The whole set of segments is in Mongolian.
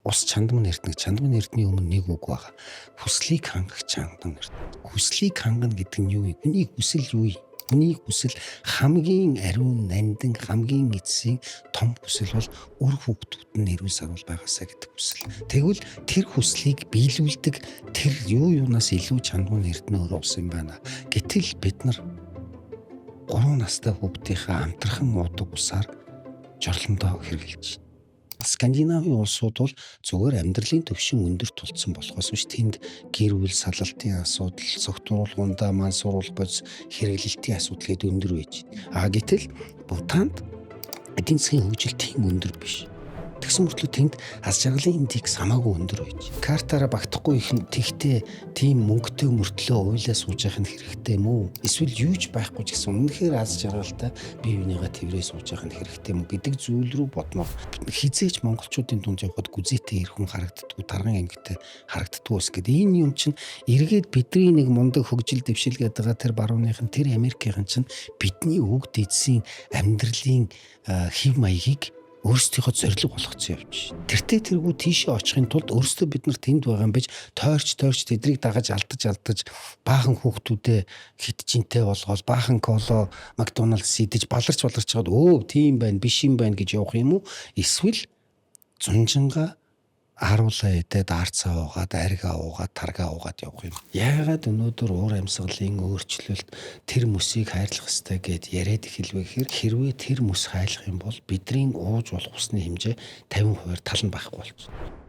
Ус чандман эрдэнэ, чандман эрдний өмнө нэг үг байгаа. Хүслийг хангах чандман эрдэнэ. Хүслийг хангана гэдэг нь юу вэ? Хүний хүсэл юу вэ? Хүний хүсэл хамгийн ариун, нандин, хамгийн эцсийн том хүсэл бол үр хүүхдүүд нь эрүүл саруул байгаасаа гэдэг хүсэл. Тэгвэл тэр хүслийг биелүүлдэг тэр юу юунаас илүү чандман эрдэнэ өөр ус юм байна. Гэтэл бид нар 3 настай хүүхдийнхээ амтрахын уудаг усаар жорлондоо хэрэглэж байна. Скандинавын улсууд бол зүгээр амьдралын түвшин өндөр тулцсан болохоос биш тэнд гэр бүл салалтын асуудал, согтууруулгундаа мансууруулах бодис хэрэглэлтийн асуудал гээд өндөр байж. А гэтэл Бутанд эдийн засгийн хөгжил тийм өндөр биш. Тэгсэн мөртлөө тэнд аз жаргалын индекс хамаагүй өндөр байж. Картаараа багтахгүй их тэгтээ тийм мөнгөтэй мөртлөө уйлаа сууж явах нь хэрэгтэй юм уу? Эсвэл юу ч байхгүй ч гэсэн үнэхээр аз жаргалтай бие биенийгээ тэрврээ сууж явах нь хэрэгтэй юм уу гэдэг зүйл рүү бодмоор. Хизээч монголчуудын дунд явхад гүзээтэй ир хүн харагддаггүй, тарган ангитай харагддаггүй ус гэдэг. Энэ юм чинь эргээд бидний нэг мундаг хөгжил дэвшил гэдэг байгаа тэр барууныхан, тэр Америкийн чинь бидний өвөг дээдсийн амьдралын хэв маягийг өөрсдийнхөө зорилго болгоцсон явж. Тэртээ тэргүй тийшээ очихын тулд өөрсдөө бид нар тэнд байгаа юм биш тойрч тойрч тэдрийг дагаж алдаж алдаж баахан хүүхдүүдээ хит жинтэй болгоол баахан коло Макдоналдс идэж баларч баларч чад өө тийм байна биш юм байна гэж явах юм уу? Эсвэл зунжингаа харуулаа идээд арцаа уугаад аргаа уугаад таргаа уугаад явах юм. Яагаад өнөөдөр уур амьсгалын өөрчлөлт тэр мөсийг хайрлах ёстой гэд яриад эхэлвэ гэхээр хэрвээ тэр мөс хайлах юм бол бидний ууж болох усны хэмжээ 50%-аар тал нь байхгүй болчихно.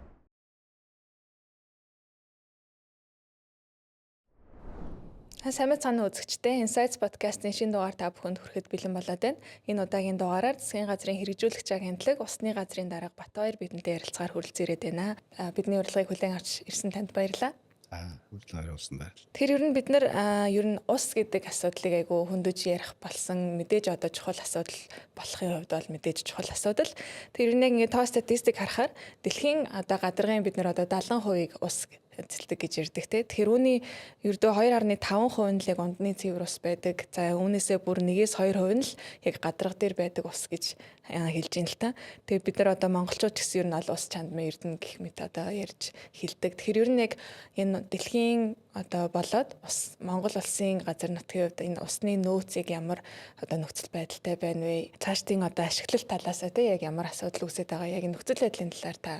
Сайн мэцгааны үзэгчдээ Insights podcast-ын шинэ дугаар та бүхэнд хүрэхэд бэлэн болоод байна. Энэ удаагийн дугаараар засгийн газрын хэрэгжүүлэгч агентлаг Усны газрын дарга Батбаяр бидэнтэй ярилцгаар хүрэлцэн ирээд байна. Бидний урилгыг хүлээн авч ирсэн танд баярлалаа. Хүртэл хариулсан баярлалаа. Тэгэхээр ер нь бид нар ер нь ус гэдэг асуудлыг айгүй хөндөж ярих болсон, мэдээж одоо чухал асуудал болохын хувьд бол мэдээж чухал асуудал. Тэр ер нь яг ингээд тоо статистик харахаар дэлхийн одоо гадаргын бид нар одоо 70%-ийг ус эзэлдэг гэж ярьдаг те. Тэгэхээр үүний ердөө 2.5% нь л яг ундны цэвэр ус байдаг. За үүнээсээ бүр 1-2% нь л яг гадарга дээр байдаг ус гэж хэлж байна л та. Тэгээд бид нар одоо монголчууд ч гэсэн ер нь ол ус чандмын эрдэнэ гэх мэт одоо ярьж хэлдэг. Тэгэхээр ер нь яг энэ дэлхийн одоо болоод ус Монгол улсын газар нутгийн хувьд энэ усны нөөцийг ямар одоо нөхцөл байдалтай байна вэ? Цаашдын одоо ашиглал талаасаа те яг ямар асуудал үүсээд байгаа яг нөхцөл байдлын талаар та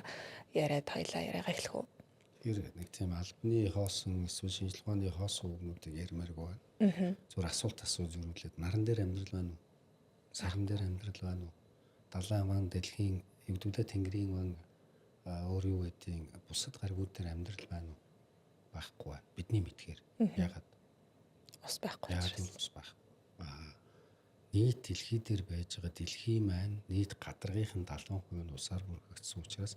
яриад хоёлаа яриагаа эхлэх үү? Тэгэхээр нэг тийм албаны хоосон эсвэл шинжилгээ ухааны хоосон үгнүүдийг ярмааргүй байна. Зүгээр асуулт асуу зөрүүлээд наран дээр амьдрал байна уу? Саран дээр амьдрал байна уу? Далайн ван дэлхийн эвдүүдэ тэнгэрийн ван өөр юу гэдгийг бусад гаригууд дээр амьдрал байна уу? Байхгүй байна. Бидний мэдгээр. Ягаад? Ус байхгүй. Ягаад ус байхгүй? Нийт дэлхий дээр байж байгаа дэлхийн маань нийт гадаргынхын 70% нь усаар бүрхэгдсэн учраас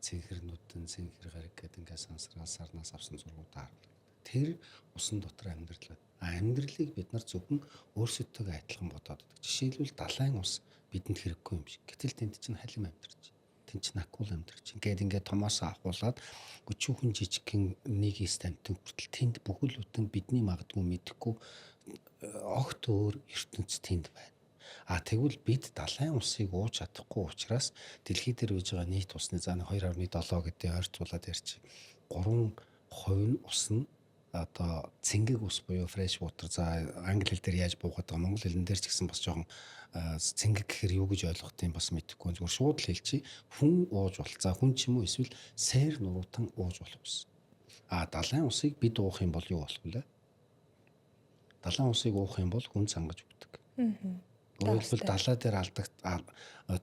цэнхэр нүдэн, цэнхэр гариг гэдэг ингээд сансраа сарнаас авсан зургуудаа харуулдаг. Тэр усан дотор амьдрал байна. А амьдралыг бид нар зөвхөн өөрсөдтөөгөө адилхан бодоод байдаг. Жишээлбэл далайн ус бидэнд хэрэггүй юм шиг. Гэтэл тэнд чинь халим амьдарч, тэнд чинь акул амьдарч. Ингээд ингээд томоос авахуулаад өчүүхэн жижигхэн нэг эс амтан хүртэл тэнд бүхэл бүтэн бидний магадгүй мэдэхгүй огт өөр ертөнц тэнд байна. А тэгвэл бид далайн усыг ууж чадахгүй учраас дэлхий дээр үж байгаа нийт усны за 2.7 гэдэг ойрцуулаад ярьчих. 3% нь ус нь одоо цэнгэг ус буюу fresh water, за англи хэл дээр яаж буугаад байгаа, монгол хэлэн дээр ч гэсэн бас жоохон цэнгэг гэхэр юу гэж ойлгох юм бас мэдэхгүй. Зүгээр шууд л хэлчихье. Хүн ууж болох. За хүн ч юм уу эсвэл сэр нуруутан ууж болох ус. А далайн усыг бид уух юм бол юу болох вэ? Далайн усыг уух юм бол хүн цангаж өгдөг. Өөрөөр хэлбэл далай дээр алдаг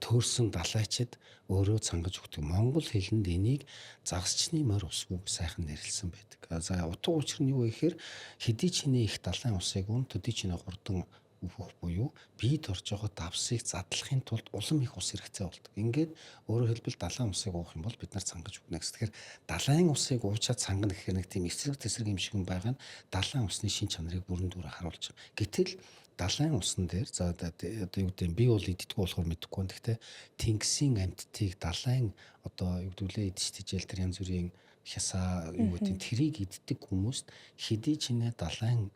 төөрсөн далайчид өөрөө цангаж өгдөг. Монгол хэлэнд энийг загасчны морь усгүй сайхан нэрлсэн байдаг. За утга учир нь юу вэ гэхээр хэдий чиний их далайн усыг ун төдий чиний хурдан үхэх буюу биед орж байгаа давсыг задлахын тулд улам их ус хэрэгцээ болдог. Ингээд өөрөөр хэлбэл далайн усыг уух юм бол бид нар цангаж өгнө гэсэн. Тэгэхээр далайн усыг уучаад цангана гэхээр нэг тийм эсрэг тэсрэг юм шиг байгаа нь далайн усны шин чанарыг бүрэн дүүрэн харуулж байгаа. Гэтэл далайн усан дээр за одоо юу гэдэг би бол иддэггүй болохоор мэдэхгүй. Гэхдээ тэнгисийн амьтдыг далайн одоо юу гэдэг лээ идэж тижэл тэр янз бүрийн хясаа юу гэдэг тэрийг иддэг хүмүүст хэдий чинээ далайн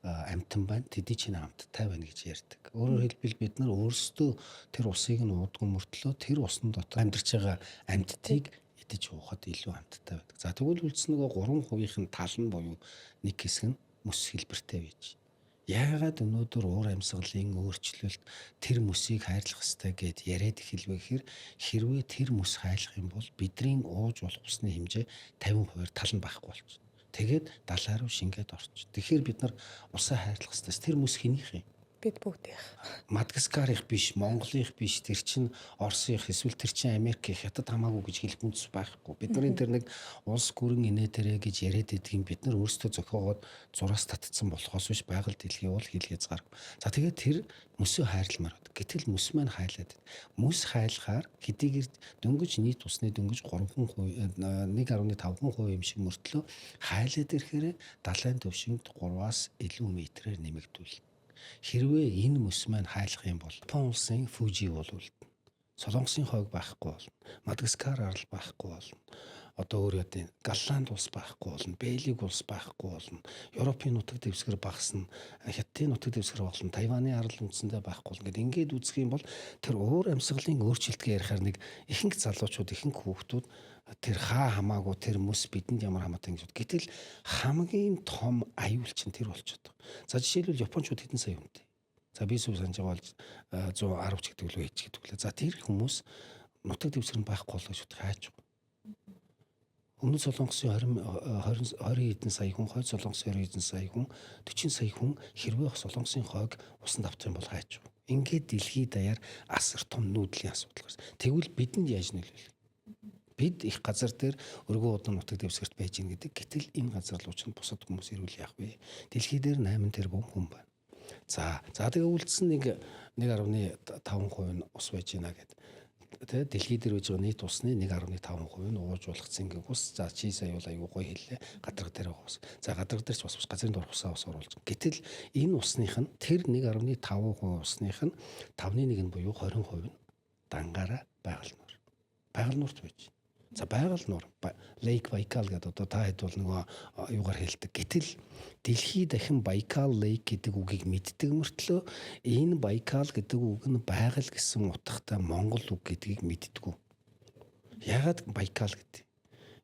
амьтан байна, тэдий чинь амттай байна гэж ярьдаг. Өөрөөр хэлбэл бид нар өөрсдөө тэр усыг нь уудгүй мөртлөө тэр усан дотор амьдарч байгаа амьтдыг идэж уухад илүү амттай байдаг. За тэгвэл үлдсэн нөгөө 3%-ийн нь тал нь буюу нэг хэсэг нь мөс хэлбэртэй байж. Яагаад өнөөдөр уур амьсгалын өөрчлөлт тэр мөсийг хайрлах ёстой гэд яриад эхэлвэ гэхээр хэрвээ тэр мөс хайлах юм бол бидний ууж болох усны хэмжээ 50% тал нь байхгүй болчихно. Тэгээд далаа руу шингээд орчих. Тэгэхээр бид нар усаа хайрлах ёстой. Тэр мөс хэнийх юм? Бид бүгдийнх. Мадагаскарых биш, Монголынх биш, тэр чинь Оросынх эсвэл тэр чинь Америкийнх, Хятад хамаагүй гэж хэлэх үндэс байхгүй. Бидний тэр нэг улс гүрэн инээ тэрэ гэж яриад идэх юм бид нар өөрсдөө зохиогоод зураас татцсан болохоос биш байгаль дэлхий бол хил хязгааргүй. За тэгээд тэр мөсөө хайрламаар байна. Гэтэл мөс маань хайлаад байна. Мөс хайлахаар хэдийгээр дөнгөж нийт усны дөнгөж 3% 1.5% юм шиг мөртлөө хайлаад ирэхээр далайн түвшинд 3-аас илүү метрээр нэмэгдүүлнэ. Хэрвээ энэ мөс маань хайлах юм бол Япон улсын Фужи бол үлдэнэ. Солонгосын хойг байхгүй болно. Мадагаскар арал байхгүй болно. Одоо өөр яа гэв Голланд улс байхгүй болно. Бельги улс байхгүй болно. Европын нутаг дэвсгэр багасна. Хятадын нутаг дэвсгэр багасна. Тайваны арал үндсэндээ байхгүй болно. Гэт ингээд үзэх юм бол тэр уур амьсгалын өөрчлөлтгээ ярихаар нэг ихэнх залуучууд, ихэнх хүүхдүүд тэр хаа хамаагүй тэр мөс бидэнд ямар хамаатай гэж. Гэтэл хамгийн том аюул чинь тэр болчиход байгаа. За жишээлбэл японочууд хэдэн сая хүнтэй. За би сүв санаж байгаа бол 110 ч гэдэг лүү хийж гэдэг лээ. За тэр хүмүүс нутаг дэвсгэр нь байхгүй болоо гэж бодох хайж байгаа. Өмнөд Солонгосын 20 20 20 хэдэн сая хүн, хойд Солонгосын 20 хэдэн сая хүн, 40 сая хүн хэрвээ Солонгосын хойг усанд автах юм бол хайж байгаа. Ингээд дэлхийд даяар асар том нүүдлийн асуудал гарсан. Тэгвэл бидэнд яаж нөлөөлөх? Бид их газар дээр өргөн удан нутаг дэвсгэрт байж гин гэдэг. Гэтэл энэ газар руу чинь бусад хүмүүс ирүүл яах вэ? Дэлхий дээр 8 тэрбум хүн байна. За тэгээ үлдсэн нэг 1.5% нь ус байж гинэ гэд. Тэ дэлхий дээр байж байгаа нийт усны 1.5% нь ууж болох цэнгэ ус. За чи сая бол аюу гоё хэллээ. Гадраг дээр байгаа ус. За гадраг дээр ч бас газрын дор усаа ус оруулж. Гэтэл энэ усных нь тэр 1.5% усных нь 5.1 нь буюу 20% нь дангаараа байгаль нуур. Байгаль нуурт байж. За байгаль нуур Lake Baikal гэдэг одоо та хэд бол нөгөө юугаар хэлдэг. Гэтэл дэлхий дахин Baikal Lake гэдэг үгийг мэддэг мөртлөө энэ Baikal гэдэг үг нь байгаль гэсэн утгатай монгол үг гэдгийг мэддэггүй. Яагаад Baikal гэдэг?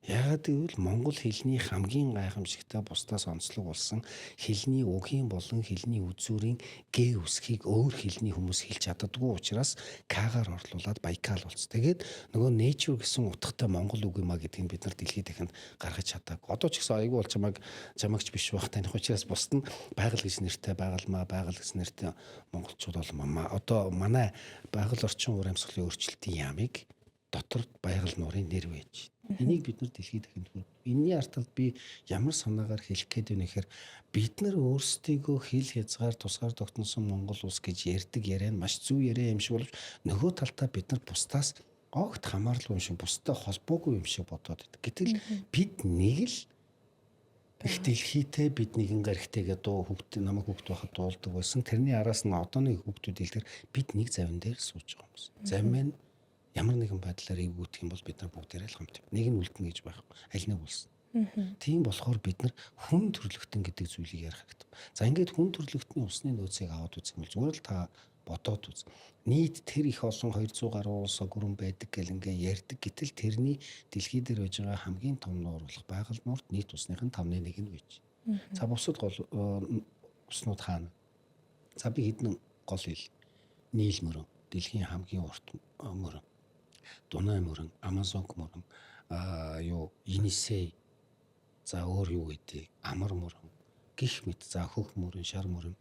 Яагаад гэвэл монгол хэлний хамгийн гайхамшигтай бусдаас онцлог болсон хэлний угийн болон хэлний үзүүрийн г үсгийг өөр хэлний хүмүүс хэлж чаддаггүй учраас к-гаар орлуулад Байкал болсон. Тэгээд нөгөө nature гэсэн утгатай монгол үг юм а гэдгийг бид нар дэлхийд дахинд гаргаж чадаагүй. Одоо ч гэсэн айгүй бол чамайг ч биш байх таних учраас бусд нь байгаль гэж нэртэй байгалмаа байгаль гэж нэртэй монголчууд бол одоо манай байгаль орчин уур амьсгалын өөрчлөлтийн яамыг дотор байгаль нуурын нэр байж. Энийг бид нар дэлхийд дахинд хүргэв. Энийний арталд би ямар санаагаар хэлэх гээд байна гэхээр бид нар өөрсдийгөө хил хязгаар тусгаар тогтносон Монгол улс гэж ярьдаг яриа нь маш зөв яриа юм шиг боловч нөгөө талдаа бид нар бусдаас огт хамааралгүй юм шиг бусдад холбоогүй юм шиг бодоод байдаг. Гэтэл бид нэг л их дэлхийтэй бид нэгэн гаригтэйгээ дуу хүүхд намайг хүүхд байхад дуулдаг байсан. Тэрний араас нь одооны хүүхдүүд хэлдгээр бид нэг завин дээр сууж байгаа хүмүүс. Завин маань ямар нэгэн байдлаар эвгүүтэх юм бол бид нар бүгдээрээ л хамт. Нэг нь үлдэнэ гэж байхгүй. Аль нэг болсон. Тийм болохоор бид нар хүн төрлөختөн гэдэг зүйлийг ярих хэрэгтэй. За ингээд хүн төрлөختний усны нөөцийг аваад үзэх юм бол зүгээр л та бодоод үз. Нийт тэр их олон 200 гаруй улс огрон байдаг гэл ингээ ярьдаг. Гэтэл тэрний дэлхий дээр байж байгаа хамгийн том нуур болох байгаль нуурт нийт усных нь 5.1 нь байж. За бусад гол уснууд хаана? За би хэдэн гол хэл. Нийл мөрөн, дэлхийн хамгийн урт мөрөн. Дунай мөрөн, Амазонк мөрөн, Енисей, за өөр юу гэдэг, Амар мөрөн, гих мэт, за хөх мөрөн, шар мөрөн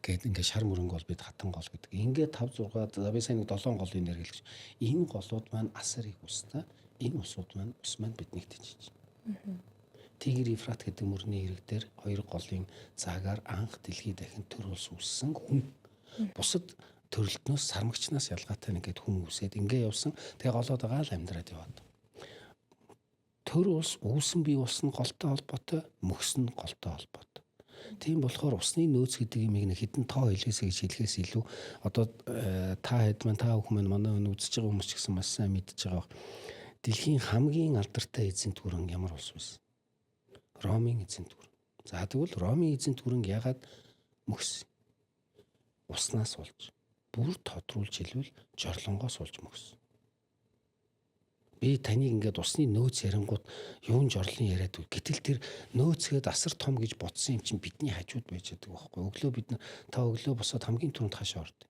гээд ингээ шар мөрөнгө бол бид хатан гол гэдэг. Ингээ 5 6 за би сайн нэг 7 голын нэр хэлж. Энэ голууд маань асар их устай. Энэ усууд маань ус маань биднийг тэжиж. Тигр Ефрат гэдэг мөрний ирэг дээр хоёр голын заагаар анх дэлхий дахин төр улс үүссэн хүн. Бусад төрөлтнөөс сармагчнаас ялгаатай нэг гээд хүн үсээд ингээ явсан. Тэгээ голоод байгаа л амьдраад яваад. Төр улс үүсэн бий болсон голтой холбоотой, мөксөн голтой холбоотой. Тийм болохоор усны нөөц гэдэг юмыг нэг хэдэн тоо хэлээсэй гэж хэлэхээс илүү одоо та хэд маань та бүхэн маань манай өнө үзэж байгаа хүмүүс ч гэсэн маш сайн мэдж байгаа бах. Дэлхийн хамгийн алдартай эзэнт гүрэн ямар улс вэ? Ромын эзэнт гүрэн. За тэгвэл Ромын эзэнт гүрэн ягаад мөкс? Уснаас болж бүр тодруулж хэлбэл жорлонгоос болж мөкс. Би таныг ингээд усны нөөц ярингууд юун жорлон яриад. Гэтэл тэр нөөцгээд асар том гэж бодсон юм чинь бидний хажууд байж байгаа байхгүй. Өглөө бид та өглөө босоод хамгийн түрүүнд хаашаа ордог?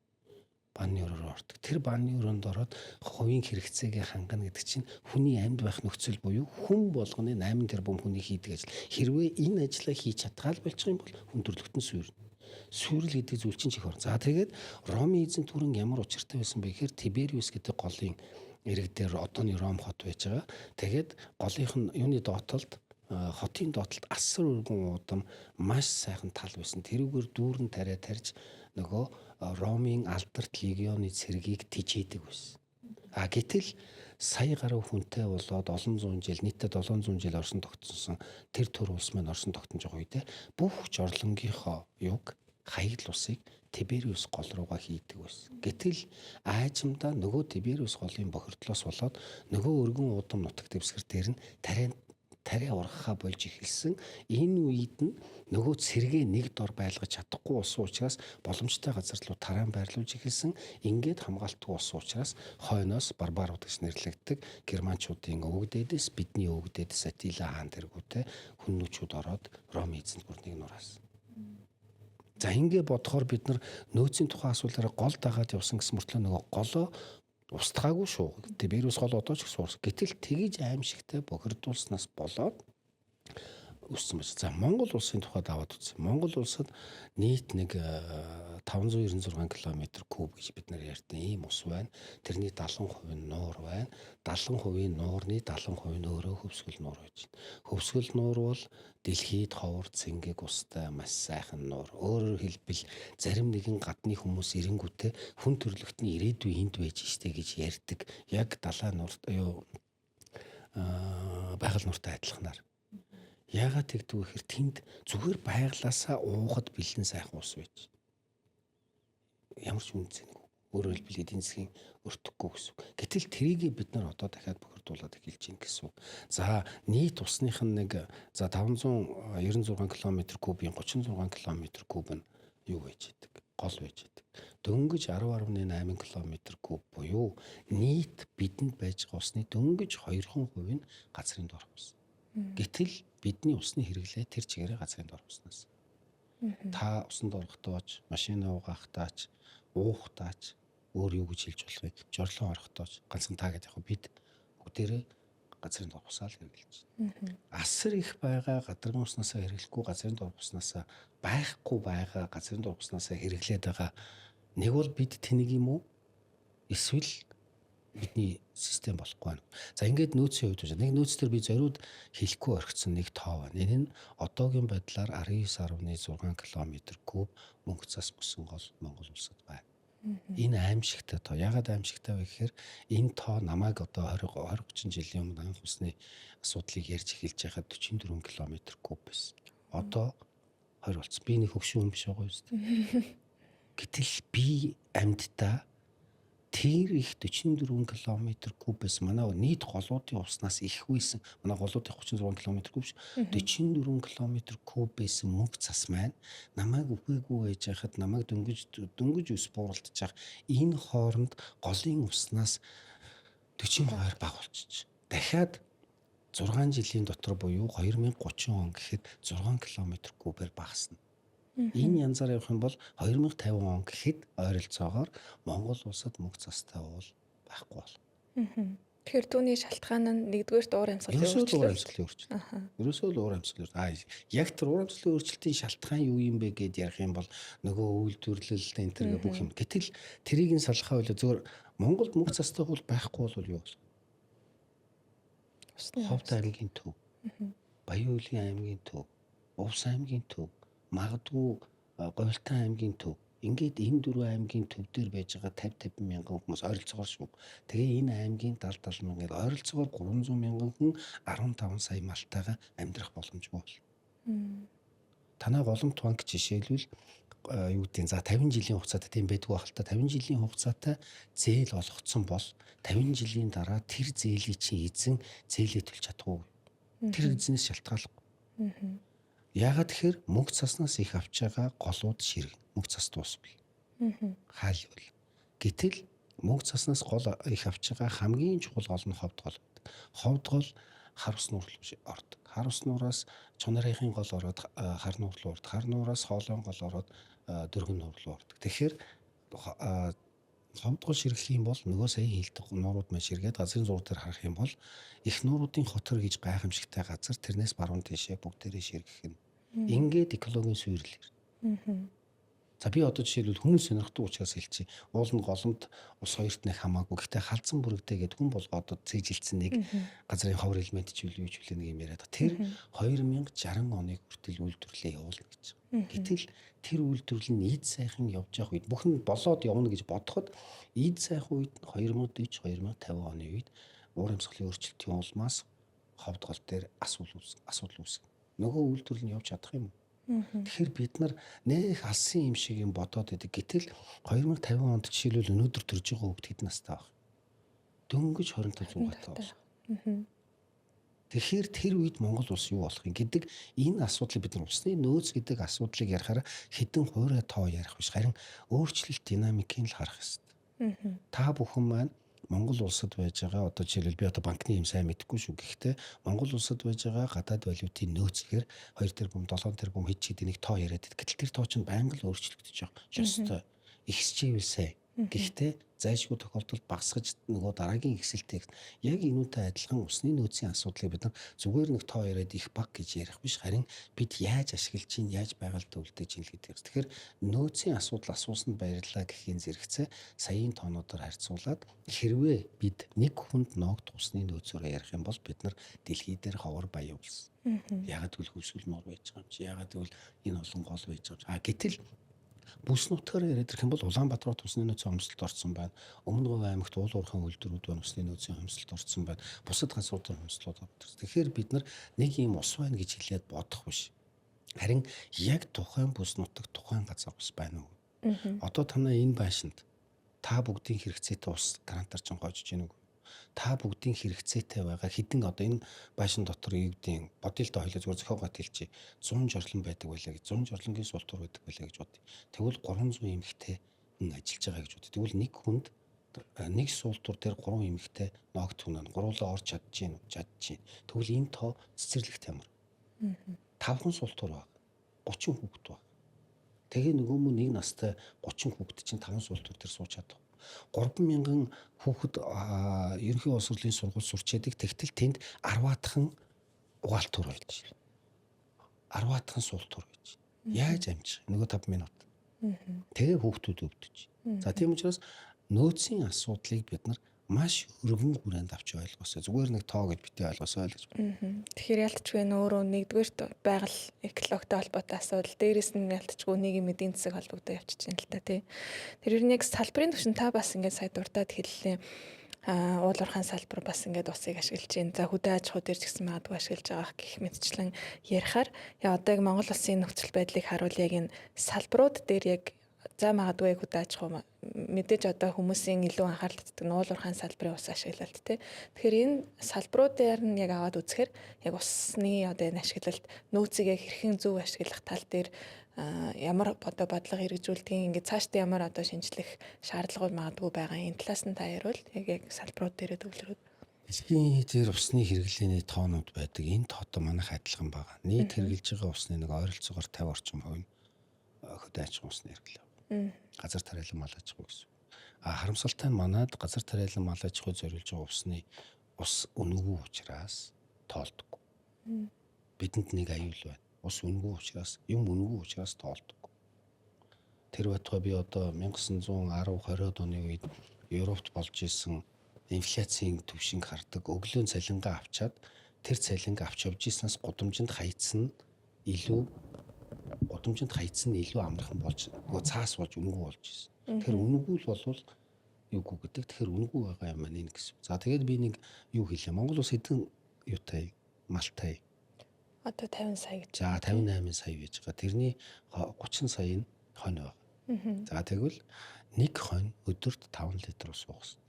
Банны өрөөр ордог. Тэр банны өрөөнд ороод хувийн хэрэгцээгээ хангана гэдэг чинь хүний амьд байх нөхцөл буюу хүн болгоны 8 тэрбум хүний хийдэг ажил. Хэрвээ энэ ажлаа хийж чадгаал болчих юм бол хүн төрөлхтөн сүйрнэ. Сүйрэл гэдэг зүйл чинь чих орно. За тэгээд Ромын эзэн түрэн ямар учиртай байсан бэ гэхээр Тибериус гэдэг голын ирэг дээр одооны Ром хот байж байгаа. Тэгээд голынх нь юуны доотлолд, хотын доотлолд асар өргөн уудам, маш сайхан тал байсан. Тэрүүгээр дүүрэн тариа тарж нөгөө Ромын алдарт легионы цэргийг тижээдэг байсан. А гэтэл сая гаруй хүнтэй болоод олон зуун жил, нийтдээ 700 жил орсон тогтсон тэр төр улс маань орсон тогтнож байгаа үедээ бүх жорлонгийнхоо юг хаягдл усыг Тибериус гол руугаа хийдэг байсан. Гэтэл аажимдаа нөгөө Тибериус голын бохирдлоос болоод нөгөө өргөн удам нутаг дэвсгэр дээр нь тариа ургахаа болж эхэлсэн. Энэ үед нь нөгөө цэргээ нэг дор байлгаж чадахгүй болсон учраас боломжтой газар руу тараан байрлуулж эхэлсэн. Ингээд хамгаалтгүй болсон учраас хойноос барбарууд гэж нэрлэгддэг германчуудын өвөг дээдээс, бидний өвөг дээдээс Атила хаан тэргүүтэй хүннүүчүүд ороод Ром эзэнт бүрнийг нураасан. За ингэ бодохоор бид нар нөөцийн тухай асуулаараа гол дагаад явсан гэсэн мөртлөө нөгөө голоо устгаагүй шүү. Тибериус гол одоо ч гэсэн уурс. Гэтэл тэгж аимшигтай бохирдуулснаас болоод өссөн байна. За Монгол улсын тухайд аваад үзсэн. Монгол улсад нийт нэг 596 км куб гэж бид нар ярьдаг ийм ус байна. Тэрний 70% нь нуур байна. 70% нуурны 70% нь өөрөө хөвсгөл нуур байж байна. Хөвсгөл нуур бол дэлхийд ховор цэнгэг устай маш сайхан нуур. Өөрөөр хэлбэл зарим нэгэн гадны хүмүүс эренгүүтээ хүн төрөлхтний ирээдүй энд байж штэ гэж ярьдаг. Яг далайн нуур юу байгаль нууртай адилханаар. Яагаад тэгдэг вэ гэхээр тэнд зүгээр байглаасаа уухад бэлэн сайхан ус байж. Ямар ч үн цэнгүй. Өөрөөр хэлбэл эдийн засгийн өртөхгүй гэсэн үг. Гэтэл тэрийг бид нар одоо дахиад бохирдуулаад эхэлж байна гэсэн үг. За нийт усных нь нэг за 596 км кубын 36 км куб нь юу байж идэг? Гол байж идэг. Дөнгөж 10.8 км куб буюу нийт бидэнд байж байгаа усны дөнгөж 2% нь газрын дорх ус. Гэтэл бидний усны хэрэглээ тэр чигээрээ газрын дорх уснаас. Та усанд орохдоо ч, машина угаахтаа ч, уухтаа ч, өөр юу гэж хэлж болохыг, жорлон орохдоо ч ганцхан та гэдэг яг бид бүгдээрээ газрын дорх усаа л хэрэглэж байна. Асар их байгаа гадрын уснаасаа хэрэглэхгүй, газрын дорх уснаасаа байхгүй байгаа газрын дорх уснаасаа хэрэглээд байгаа нэг бол бид тэнэг юм уу? Эсвэл бидний систем болохгүй байна. За ингээд нөөцийн хувьд нэг нөөц төр би зориуд хэлэхгүй орхисон нэг тоо байна. Энэ нь одоогийн байдлаар 19.6 км куб мөнгө цас мөсөн гол Монгол улсад байна. Энэ аимшигтай тоо. Яагаад аимшигтай вэ гэхээр энэ тоо намайг одоо 20 20 30 жилийн өмнө анх усны асуудлыг ярьж эхэлж байхад 44 км куб байсан. Одоо 20 болсон. Би нэг хөгшин хүн биш байгаа юу? Гэтэл би амьддаа тэр их 44 км куб байсан. Манай нийт голуудын уснаас их байсан. Манай голуудын 36 км куб ш. 44 км куб байсан мөнгө цас маань намайг үхээгүй байж байхад, намайг дөнгөж ус бууралтчих энэ хооронд голын уснаас 42 баг болчих. Дахиад 6 жилийн дотор буюу 2030 он гэхэд 6 км кубээр багасна. Энэ янзаар явах юм бол 2050 он гэхэд ойролцоогоор Монгол улсад мөнгө цастай уул байхгүй бол. Тэгэхээр түүний шалтгаан нь нэгдүгээрт уур амьсгалын өөрчлөлт. Өөрчлөлт. Ерөөсөө л уур амьсгалын. Яг тэр уур амьсгалын өөрчлөлтийн шалтгаан юу юм бэ гэд ярих юм бол нөгөө үйлдвэрлэл энэ тэр бүх юм. Гэтэл тэрийг нь салхаа байлаа зөвөр Монголд мөнгө цастай уул байхгүй бол юу бол? Ховд аймгийн төв, Баян-Өвлийн аймгийн төв, Увс аймгийн төв, магадгүй Говьлтан аймгийн төв. Ингээд энэ дөрвөн аймгийн төв дээр байж байгаа 50 50 мянган хүмүүс ойролцоогоор шүү. Тэгээ энэ аймгийн 70 70 мянган ойролцоогоор 300 мянган хүн 15 сая малтайгаа амьдрах боломжгүй бол. Танай Голомт банк жишээлбэл юу гэдэг за 50 жилийн хугацаатай тийм байдгүй байх л та, 50 жилийн хугацаатай зээл олгоцсон бол 50 жилийн дараа тэр зээлийн чинь эзэн зээлээ төлж чадахгүй. Тэр эзнээс шалтгааллахгүй. Яагаад тэгэхээр мөнгө цаснаас их авч байгаа голууд ширгэн. Мөнгө цас дуусвал. Хаалвал. Гэтэл мөнгө цаснаас гол их авч байгаа хамгийн чухал гол нь ховд гол. Ховдгол хар ус нуур руу ордог. Хар ус нуураас Чонорын гол ороод хар нуур руу ордог. Хар нуураас Хоолойн гол ороод Дөргөн нуур руу ордог. Тэгэхээр ховдгол ширгэх юм бол нөгөө сая хилдэг нуурууд маань ширгээд газрын зуур дээр харах юм бол их нууруудын хотор гэж гайхамшигтай газар тэрнээс баруун тийшээ бүгдээрээ ширгэх нь. Ингээд экологийн сүйрэл ирнэ. За би одоо жишээлбэл хүмүүс сонирхдаг учраас хэлчихье. Уул нь голомт ус хоёрт нэг хамаагүй. Гэхдээ халзан бүрэгдээ гэдэг хүн болгоод цээжилсэн нэг газрын ховор элемент ч үл юу ч үлээ нэг юм яриад. Тэр 2060 оныг хүртэл үйлдвэрлэлээ явуулна гэж. Гэтэл тэр үйлдвэрлэл нь эд сайхан явж явах үед бүх нь болоод явна гэж бодоход эд сайхан үед нь 2040 2050 оны үед уур амьсгалын өөрчлөлтийн улмаас ховдгол дээр асуудал үүсгэн. Нөгөө үйлдвэрлэл нь явж чадах юм уу? Тэгэхээр бид нар нэх алсын юм шиг юм бодоод байдаг. Гэтэл 2050 онд жишээлбэл өнөөдөр төрж байгаа хүүхд хэдэн настай байх? Дөнгөж 25 6 таа. Тэгэхээр тэр үед Монгол улс юу болох юм гэдэг энэ асуудлыг бид нар усны нөөц гэдэг асуудлыг ярихаар хэдэн хуурай тоо ярих биш, харин өөрчлөлт динамикийг л харах ёстой. Та бүхэн маань Монгол улсад байж байгаа, одоо жишээлбэл би одоо банкны юм сайн мэдэхгүй шүү. Гэхдээ Монгол улсад байж байгаа гадаад валютын нөөц гэхээр 2 тэрбум, 7 тэрбум хэд ч хэдий нэг тоо яриад байдаг. Гэтэл тэр тоо чинь байнга л өөрчлөгдөж байгаа. Ёстой. Ихсчээвэл сайн. Гэхдээ зайлшгүй тохиолдолд багасгаж нөгөө дараагийн ихсэлтэй. Яг энүүтэй адилхан усны нөөцийн асуудлыг бид нар зүгээр нэг тоо яриад их баг гэж ярих биш, харин бид яаж ашиглаж чинь, яаж байгальд үлдээж чинь л гэдэг. Тэгэхээр нөөцийн асуудал асуусанд баярлалаа гэхийн зэрэгцээ саяын тоонуудаар харьцуулаад хэрвээ бид нэг хүнд ногт усны нөөцөөр ярих юм бол бид нар дэлхий дээр ховор баян улс. Ягаад гэвэл хөвсгөл нуур байж байгаа юм чи. Ягаад гэвэл энэ олон гол байж байгаа юм чи. А гэтэл бүс нутгаар яриад ирэх юм бол Улаанбаатар хот усны нөөцийн хомсдолд орсон байна. Өмнө Говь аймагт уул уурхайн үйлдвэрүүд байна, усны нөөцийн хомсдолд орсон байна. Бусад газруудын хомсдлууд ордог. Тэгэхээр бид нар нэг юм ус байна гэж хэлээд бодох биш. Харин яг тухайн бүс нутаг, тухайн газар ус байна уу? Одоо танай энэ байшинд та бүгдийн хэрэгцээтэй ус грантаар ч гоожж гэнэ үү? Та бүгдийн хэрэгцээтэй байгаа хэдэн одоо энэ байшин дотор юу гэдгийг бодъё л доо, хоёлоо зүгээр зохиогоод хэлчихье. 100 жорлон байдаг байлаа гэж, 100 жорлонгийн султуур байдаг байлаа гэж бодъё. Тэгвэл 300 эмэгтэй хүн ажиллаж байгаа гэж бодъё. Тэгвэл нэг хүнд нэг суултуур дээр 3 эмэгтэй ногт хүн гуруулаа орж чадж гин үү? Чадж гин. Тэгвэл энэ тоо цэцэрлэгт ямар? 5 суултуур баг. 30 хүүхэд баг. Тэгээ нөгөө мөн нэг настай 30 хүүхэд чинь 5 суултуур дээр сууж чадах. 3000 хүүхэд ерөнхий боловсролын сургууль сурч яадаг. Тэгтэл тэнд 10-аатхан угаалтуур байж. 10-аатхан суултуур байж. Яаж амжих? Нөгөө 5 минут. Тэгээ хүүхдүүд өвдөж. За тийм учраас нөөцийн асуудлыг бид нар маш өргөн хүрээнд авч ойлгосоо. Зүгээр нэг тоо гэж битээ ойлгосоо л гэж байна. Тэгэхээр ялтчгүй нөөрөө нэгдүгээрт байгаль экологтой холбоотой асуудал, дээрэс нь ялтчгүй нийгэм эдийн засаг холбогдоо явчихж байна л та тий. Тэр ер нь яг салбарын түвшин та бас ингээд сая дуртад хэллээ. Уул уурхайн салбар бас ингээд усыг ашиглаж байна. За хөдөө аж ахуй дээр ч гэсэн магадгүй ашиглаж байгаа гэх мэтчлэн ярихаар яа одоо яг Монгол улсын нөхцөл байдлыг харуул яг энэ салбарууд дээр яг за магадгүй хөдөө аж ахуй мэдээж одоо хүмүүсийн илүү анхаарал татдаг нь уул уурхайн салбарын ус ашиглалт тий. Тэгэхээр энэ салбаруудаар нь яг аваад үзэхээр яг усны одоо энэ ашиглалт нөөцийг яг хэрхэн зөв ашиглах тал дээр ямар одоо бодлого хэрэгжүүлдгийг ингээд цаашдаа ямар одоо шинжлэх шаардлагууд магадгүй байгаа энэ талаас нь та яриул яг яг салбарууд дээрээ төвлөрөөд. Дэлхийн дээр усны хэрэглээний тоонууд байдаг. Энэ тоотой манайх адилхан байгаа. Нийт хэрэглэж байгаа усны нэг ойролцоогоор 50 орчим хувь нь хөдөө аж ахуйн усны хэрэглээ. Газар тариалан мал аж ахуй гэсэн. А харамсалтай нь манад газар тариалан мал аж ахуй зориулж байгаа усны ус үнэгүй учраас тоолдоггүй. Бидэнд нэг аюул байна. Ус үнэгүй учраас, юм үнэгүй учраас тоолдоггүй. Тэр байтугай би одоо 1910 20-од оны үед Европт болж исэн инфляцийн түвшинг хардаг. Өглөө цалингаа авчаад тэр цалингаа авч явж ирснээс гудамжинд хаягдсан нь илүү гудамжинд хаягдсан нь илүү амархан болж нөгөө цаас болж үнэгүй болж ирсэн. Тэгэхээр үнэгүй л болвол юугүй гэдэг. Тэгэхээр үнэгүй байгаа юм маань энэ гэсэн. За тэгээд би нэг юу хэлье. Монгол улс хэдэн юутай малтай? Одоо 50 сая гэж. За 58 сая байж байгаа. Тэрний 30 сая нь хонь байгаа. За тэгвэл нэг хонь өдөрт 5 литр ус уух хэрэгтэй.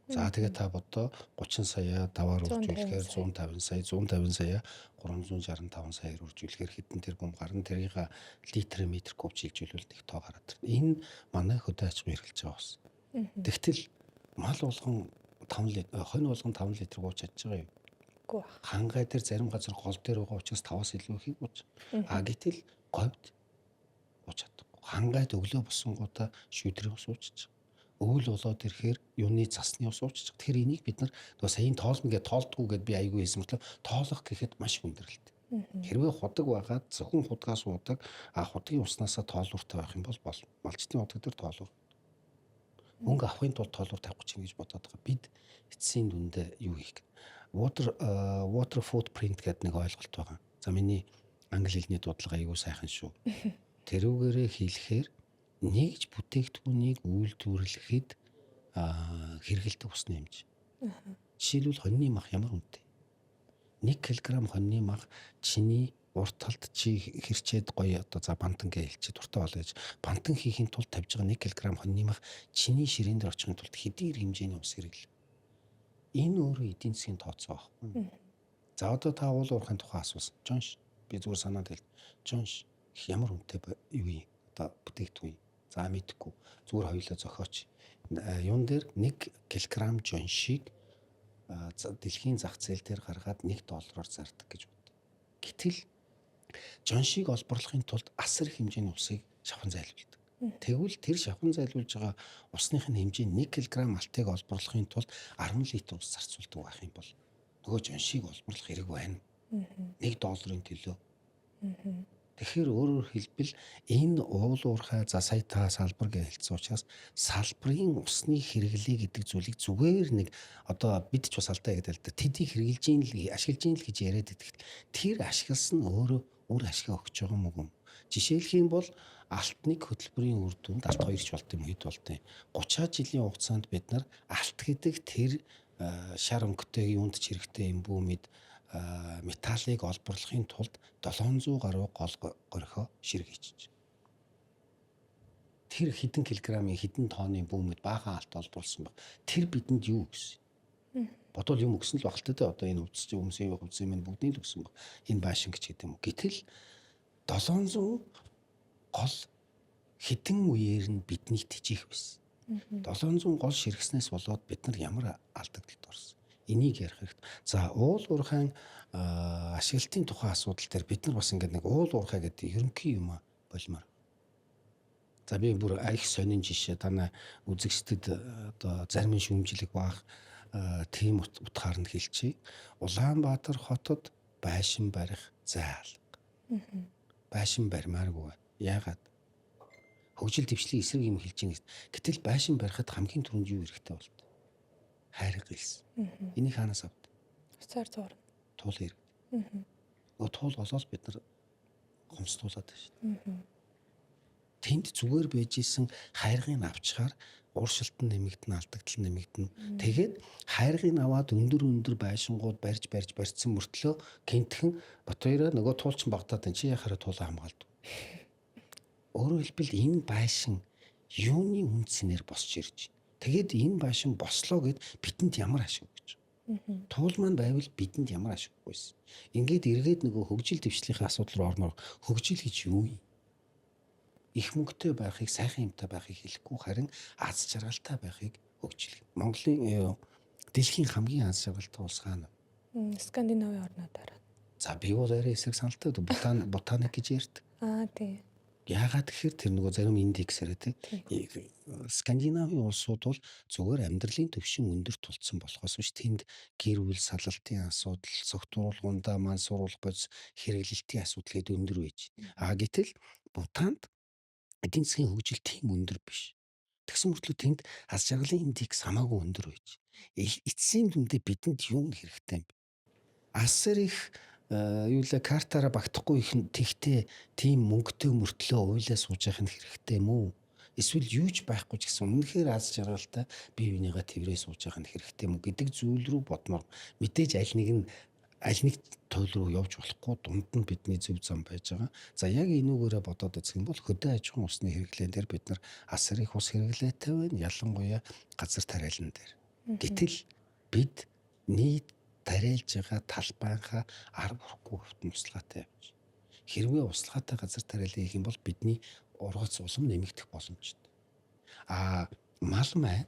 За тэгээ та бодоо 30 сая даваар үржүүлэхээр 150 сая, 150 сая 365 саяар үржүүлэхээр хэдэн тэрбум гарна. Тэрийг литр метр куб жилжүүлвэл нэг тоо гараад ирнэ. Энэ манай хөдөө аж ахуй хэрэглэж байгаа ус. Тэгтэл мал болгон 5 литр хонь болгон 5 литр ууж чадж байгаа юу? Үгүй бах. Хангай дээр зарим газар гол дээр байгаа учраас 5-аас илүү ихийг ууж. А гэтэл говьд ууж чадахгүй. Хангайд өглөө босонгуудаа шүүдрийн ус ууччих. Өвөл болоод ирэхээр юуны цасны ус ууччих. Тэгэхээр энийг бид нар нөгөө саяын тоолно гэж тоолдгоо гэд би айгүй хэлсэн мөртлөө тоолох гэхэд маш хүндрэлтэй. Хэрвээ худаг байгаад зөвхөн худгаас уудаг, а худгийн уснаасаа тоолууртай байх юм бол малчдын худаг дээр тоолуур. Мөнгө авахын тулд тоолуур тавих гэж ингэж бодоод байгаа. Бид эцсийн дүндээ юу хийх вэ? Water footprint гэдэг нэг ойлголт байгаа. За миний англи хэлний дуудлага айгүй сайхан шүү. Тэрүүгээрээ хэлэхээр нэгж бүтээгдэхүүнийг үйлдвэрлэхэд хэрэглэдэг усны хэмжээ. Жишээлбэл хоньны мах ямар үнэтэй? 1 кг хоньны мах чиний урт талд чи хэрчээд гоё одоо за бантан гэж хэлчихэ дуртай болоо гэж бантан хийхин тулд тавьж байгаа 1 кг хоньны мах чиний ширээн дээр очихын тулд хэдийгээр хэмжээний ус хэрэглэв. Энэ өөрөө эдийн засгийн тооцоо байхгүй. За одоо та уул уурхайн тухай асуусан. Жонш би зүгээр санаад хэл. Жонш ямар үнэтэй юу юм? Одоо бүтээгдэхүүн. За мэдэхгүй. Зүгээр хоёулаа зохиоч. Юун дээр 1 кг жоншийг дэлхийн зах зээл дээр гаргаад 1 доллараар зардаг гэж бод. Гэтэл жоншийг олборлохын тулд асар их хэмжээний усыг шавхан зайлуулдаг. Тэгвэл тэр шавхан зайлуулж байгаа усных нь хэмжээ 1 кг алтыг олборлохын тулд 10 литр ус зарцуулдаг байх юм бол нөгөө жоншийг олборлох хэрэг байна. 1 долларын төлөө. Тэгэхээр өөрөөр хэлбэл энэ уул уурхай за сая та салбар гэж хэлсэн учраас салбарын усны хэрэглээ гэдэг зүйлийг зүгээр нэг одоо бид ч бас алдаа гэдэг л да. Тэдийг хэрэглэж ийн л ашиглаж ийн л гэж яриад байдаг. Тэр ашигласан нь өөрөө үр ашгаа өгч байгаа юм уу? Жишээлх юм бол алтны хөтөлбөрийн үр дүнд алт хоёр ч болд юм хэд болд юм. 30 жилийн хугацаанд бид нар алт гэдэг тэр шар өнгөтэй юунд ч хэрэгтэй юм бүү мэд металлыг олборлохын тулд 700 гаруй гол горхио ширхэгчиж. Тэр хэдэн килограммын хэдэн тонны бүүмэд баахан алт олборлсон баг. Тэр бидэнд юу өгсөн? Бодвол юм өгсөн л баг л та. Одоо энэ увдс хүмүүсийн хувцсын минь бүгдийг л өгсөн баг. Энэ байшин гэж гэдэг юм уу. Гэтэл 700 гол хэдэн үеэр нь биднийг тижээх байсан. 700 гол ширхснээс болоод бид нар ямар алдагдлалд орсон? Энийг ярих хэрэгтэй. За уул уурхайн ашиглалтын тухай асуудал дээр бид нар бас ингээд нэг уул уурхай гэдэг ерөнхий юм болмоор. За би бүр их сонин жишээ танай үзэгчдэд одоо зарим шүүмжлэх баах тийм утгаар нь хэлчихье. Улаанбаатар хотод байшин барих зай алга. Байшин баримааргүй. Яагаад? Хөгжил дэвшлийн эсрэг юм хэлж байна. Гэтэл байшин барихад хамгийн түрүүнд юу хэрэгтэй болд? Хайрга илс. Энийг хаанаас авд? Уцаар зуурна. Туул иргэд. Нөгөө туул олоод бид нар гомсдуулаад байна шүү дээ. Тэнд зүгээр байж исэн хайргыг авчгаар ууршилт нь нэмэгдэнэ, алдагдал нь нэмэгдэнэ. Тэгээд хайргыг аваад өндөр өндөр байшингууд барьж барьж барьсан мөртлөө гинтхэн Батбаяра нөгөө туулчин багтаад энэ чи яхаараа туулаа хамгаалдаг. Өөрөөр хэлбэл энэ байшин юуны үндсэнээр босч ирж байна. Тэгээд энэ байшин бослоо гэд бидэнд ямар ашиг өгч байгаа. Туул маань байвал бидэнд ямар ашиг өгөх вэ? Ингээд эргээд нөгөө хөгжил дэвшлийнхээ асуудал руу ормоор хөгжил гэж юу юм? Их мөнгөтэй байхыг, сайхан юмтай байхыг хэлэхгүй харин аз жаргалтай байхыг хөгжил. Монголын дэлхийн хамгийн аз жаргалтай улс хаана вэ? Скандинавын орнуудаар. За би бол арай эсрэг саналтай Бутаник гэж ярьдаг. Аа тий. Яагаад гэхээр тэр нөгөө зарим индекс арай тий. Скандинавын улсууд бол зүгээр амьдралын түвшин өндөр тулцсан болохоос биш тэнд гэр бүл салалтын асуудал, согтууруулгундаа мансууруулах бодис хэрэглэлтийн асуудал гээд өндөр байж. А гэтэл Бутанд эдийн засгийн хөгжил тийм өндөр биш. Тэгсэн мөртлөө тэнд аз жаргалын индекс хамаагүй өндөр байж. Эцсийн дүндээ бидэнд юу хэрэгтэй юм бэ? Асар их юу лээ картаараа багтахгүй их тэгтээ тийм мөнгөтэй мөртлөө уйлаа сууж явах нь хэрэгтэй юм уу? Эсвэл юу ч байхгүй ч гэсэн үнэхээр аз жаргалтай бие биенийгээ тэрвэрээ сууж явах нь хэрэгтэй юм уу гэдэг зүйл рүү бодмоор мэдээж аль нэг нь аль нэг туйл руу явж болохгүй дунд нь бидний зөв зам байж байгаа. За яг энүүгээрээ бодоод үзэх юм бол хөдөө аж ахуйн усны хэрэглээн дээр бид нар асар их ус хэрэглээтэй байна. Ялангуяа газар тариалан дээр. Гэтэл бид нийт тариалж байгаа талбайнхаа 10 хүрэхгүй хувьд нь услаатай явж. Хэрвээ услаатай газар тариалан хийх юм бол бидний ургац улам нэмэгдэх боломжтой. А мал маань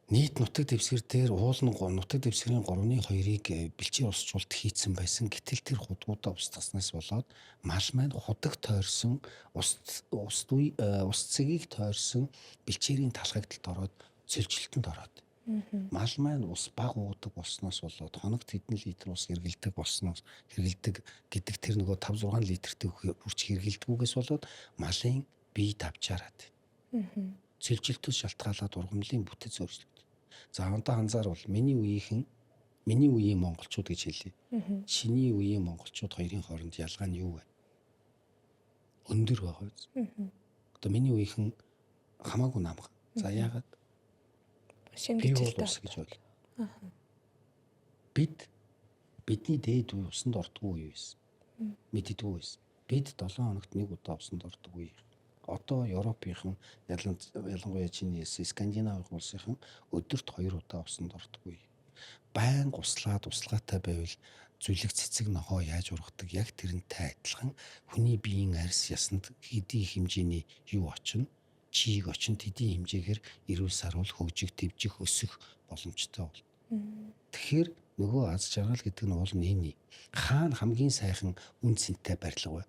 Нийт нутаг дэвсгэр дээр уул нь нутаг дэвсгэрийн 3.2-ыг бэлчээр усжуулалт хийцэн байсан. Гэтэл тэр худгуудаа устгаснаас болоод мал маань худаг тойрсон ус ус ус цэгийг тойрсон бэлчээрийн талхагдалд ороод цөлжилтөнд ороод мал маань ус баг уудаг болсноос болоод хоногт хэдэн литр ус хэргэлдэг болсноос хэргэлдэг гэдэг тэр нөгөө 5 6 литртэй хүрч хэргэлдгүүгээс болоод малын бие давчаарад. Цөлжилтөөс шалтгаалаад ургамлын бүтэц өөрчлөгдөв. За одоо анзаарвал миний үеийнхэн, миний үеийн монголчууд гэж хэлье. Чиний үеийн монголчууд хоёрын хооронд ялгаа нь юу вэ? Өндөр байгаа биз? Одоо миний үеийнхэн хамаагүй намхан. За яагаад? Шинэ Би бол бичлэлтэй. ус гэж ойлоо. Бид бидний дээд үе усанд ордгоо үе байсан. Мэддэггүй байсан. Бид 7 хоногт нэг удаа усанд ордог үе. Одоо Европынхан ялангуяа чиний хэлсэн Скандинавын улсынхан өдөрт 2 удаа усанд ордог үе. Баян услаад услаатай байвал зүлэг цэцэг нохоо яаж ургадаг яг тэрнтэй адилхан хүний биеийн арьс ясанд хэдий хэмжээний юу очино, чийг очин тэдний хэмжээгээр эрүүл саруул хөгжих, дэвжих, өсөх боломжтой болно. Тэгэхээр нөгөө аз жаргал гэдэг нь уул нь энэ. Хаана хамгийн сайхан үн цэнтэй барилга вэ?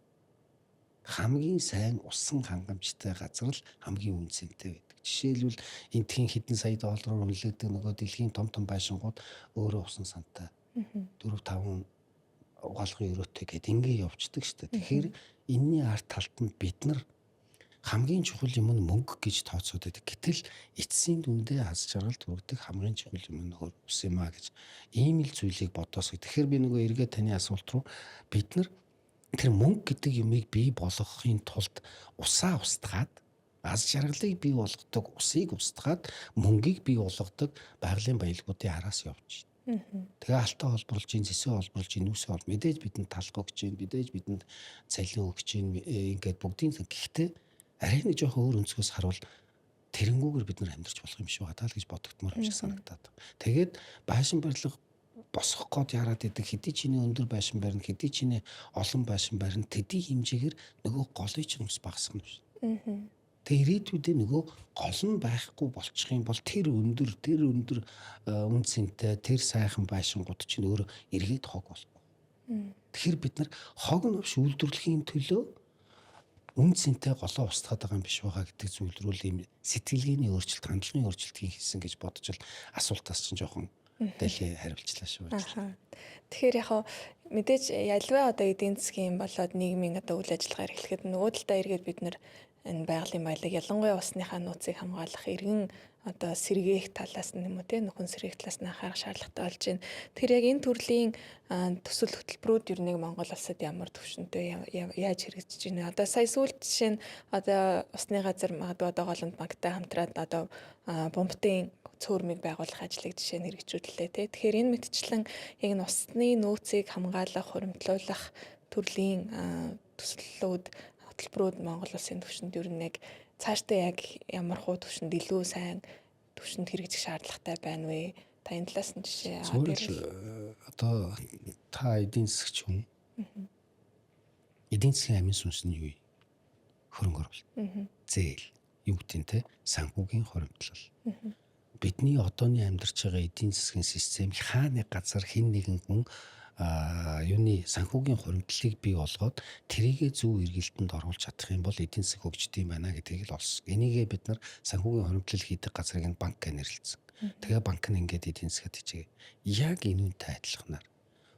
Хамгийн сайн усан хангамжтай газар л хамгийн үн цэнтэй байдаг. Жишээлбэл энтхийн хэдэн сая доллараар үнэлэгдэх нөгөө дэлхийн том том байшингууд өөрөө усан сантай 4 5 угаалгын өрөөтэй гэд ингэ явцдаг шүү дээ. Тэгэхээр энэний арт талд нь бид нар хамгийн чухал юм нь мөнгө гэж тооцоод байдаг. Гэтэл эцсийн дүндээ аз жаргал төрөгдөх хамгийн чухал юм нь ус юм а гэж ийм л зүйлийг бодоос. Тэгэхээр би нөгөө эргээ таны асуулт руу, бид нар тэр мөнгө гэдэг юмыг бий болгохын тулд усаа устгаад, аз жаргалыг бий болгодог усыг устгаад, мөнгийг бий болгодог байгалийн баялгуудын араас явж байна. Тэгээ алтаа холборлж ин, зэсээ холборлж ин, нүсээ хол мэдээж бидэнд талх өгч ин, мэдээж бидэнд цалин өгч ин, ингээд бүгдийн. Гэхдээ арай нэг жоохон өөр өнцгөөс харуул тэрэнгүүгээр бид нар амьдарч болох юм шиг байгаа даа л гэж бодогдмоор юм шиг санагдаад. Тэгээд байшин барилга босгох гээд яраад идэг, хэдий чиний өндөр байшин барина, хэдий чиний олон байшин барина, тэдний хэмжээгээр нөгөө голын чинь ус багасах нь биш. Тэгээ ирээдүйдээ нөгөө гол нь байхгүй болчих юм бол тэр өндөр үн цэнтэй тэр сайхан байшингууд чинь өөрөө эргээд хог болохгүй. Тэгэхээр бид нар хог нь биш үйлдвэрлэхийн төлөө үн цэнтэй голоо устгаад байгаа юм биш байгаа гэдэг зүйл рүү л ийм сэтгэлгээний өөрчлөлт, хандлагын өөрчлөлтийг хийсэн гэж бодож л асуултаас чинь жоохон дэлхий хариулчлаа шүү. Тэгэхээр яг мэдээж ялваа одоо эдийн засгийн болоод нийгмийн одоо үйл ажиллагаа эрхлэхэд нөгөө талдаа эргээд бид нар энэ байгалийн баялаг, ялангуяа усныхаа нууцыг хамгаалах, эргэн одоо сэргээх талаас нь юм уу те, нөхөн сэргээх талаас нь анхаарах шаардлагатай болж байна. Тэгэхээр яг энэ төрлийн төсөл хөтөлбөрүүд ер нь Монгол улсад ямар төвшөнтэй, яаж хэрэгжиж байна вэ? Одоо сая сүүлд жишээ нь одоо усны газар магадгүй одоо Голомт банктай хамтраад одоо бомбтын цөөрмийг байгуулах ажлыг жишээ нь хэрэгжүүллээ те. Тэгэхээр энэ мэтчлэн яг энэ усны нөөцийг хамгаалах, хуримтлуулах төрлийн төслүүд хөтөлбөрүүд Монгол улсын түвшинд ер нь яг цаашдаа яг ямар хуу түвшинд, илүү сайн түвшинд хэрэгжих шаардлагатай байна вэ? Та энэ талаас нь жишээ аваад ирвэл. Одоо та эдийн засгч хүн. Эдийн засгийн амин сүнс нь юу юм? Хөрөнгө оруулалт. Зээл. Юу гэдэг нь те, санхүүгийн хуримтлал. Бидний одооны амьдарч байгаа эдийн засгийн систем хаа нэг газар хэн нэгэн хүн юуны санхүүгийн хуримтлалыг бий болгоод тэрийгэ зөв эргэлтэнд оруулж чадах юм бол эдийн засаг хөгждөг юм байна гэдгийг л олсон. Энийгээ бид нар санхүүгийн хуримтлал хийдэг газрыг нь банк гэж нэрлэсэн. Тэгээ банк нь ингээд эдийн засгад хийжээ. Яг энүүнтэй адилханаар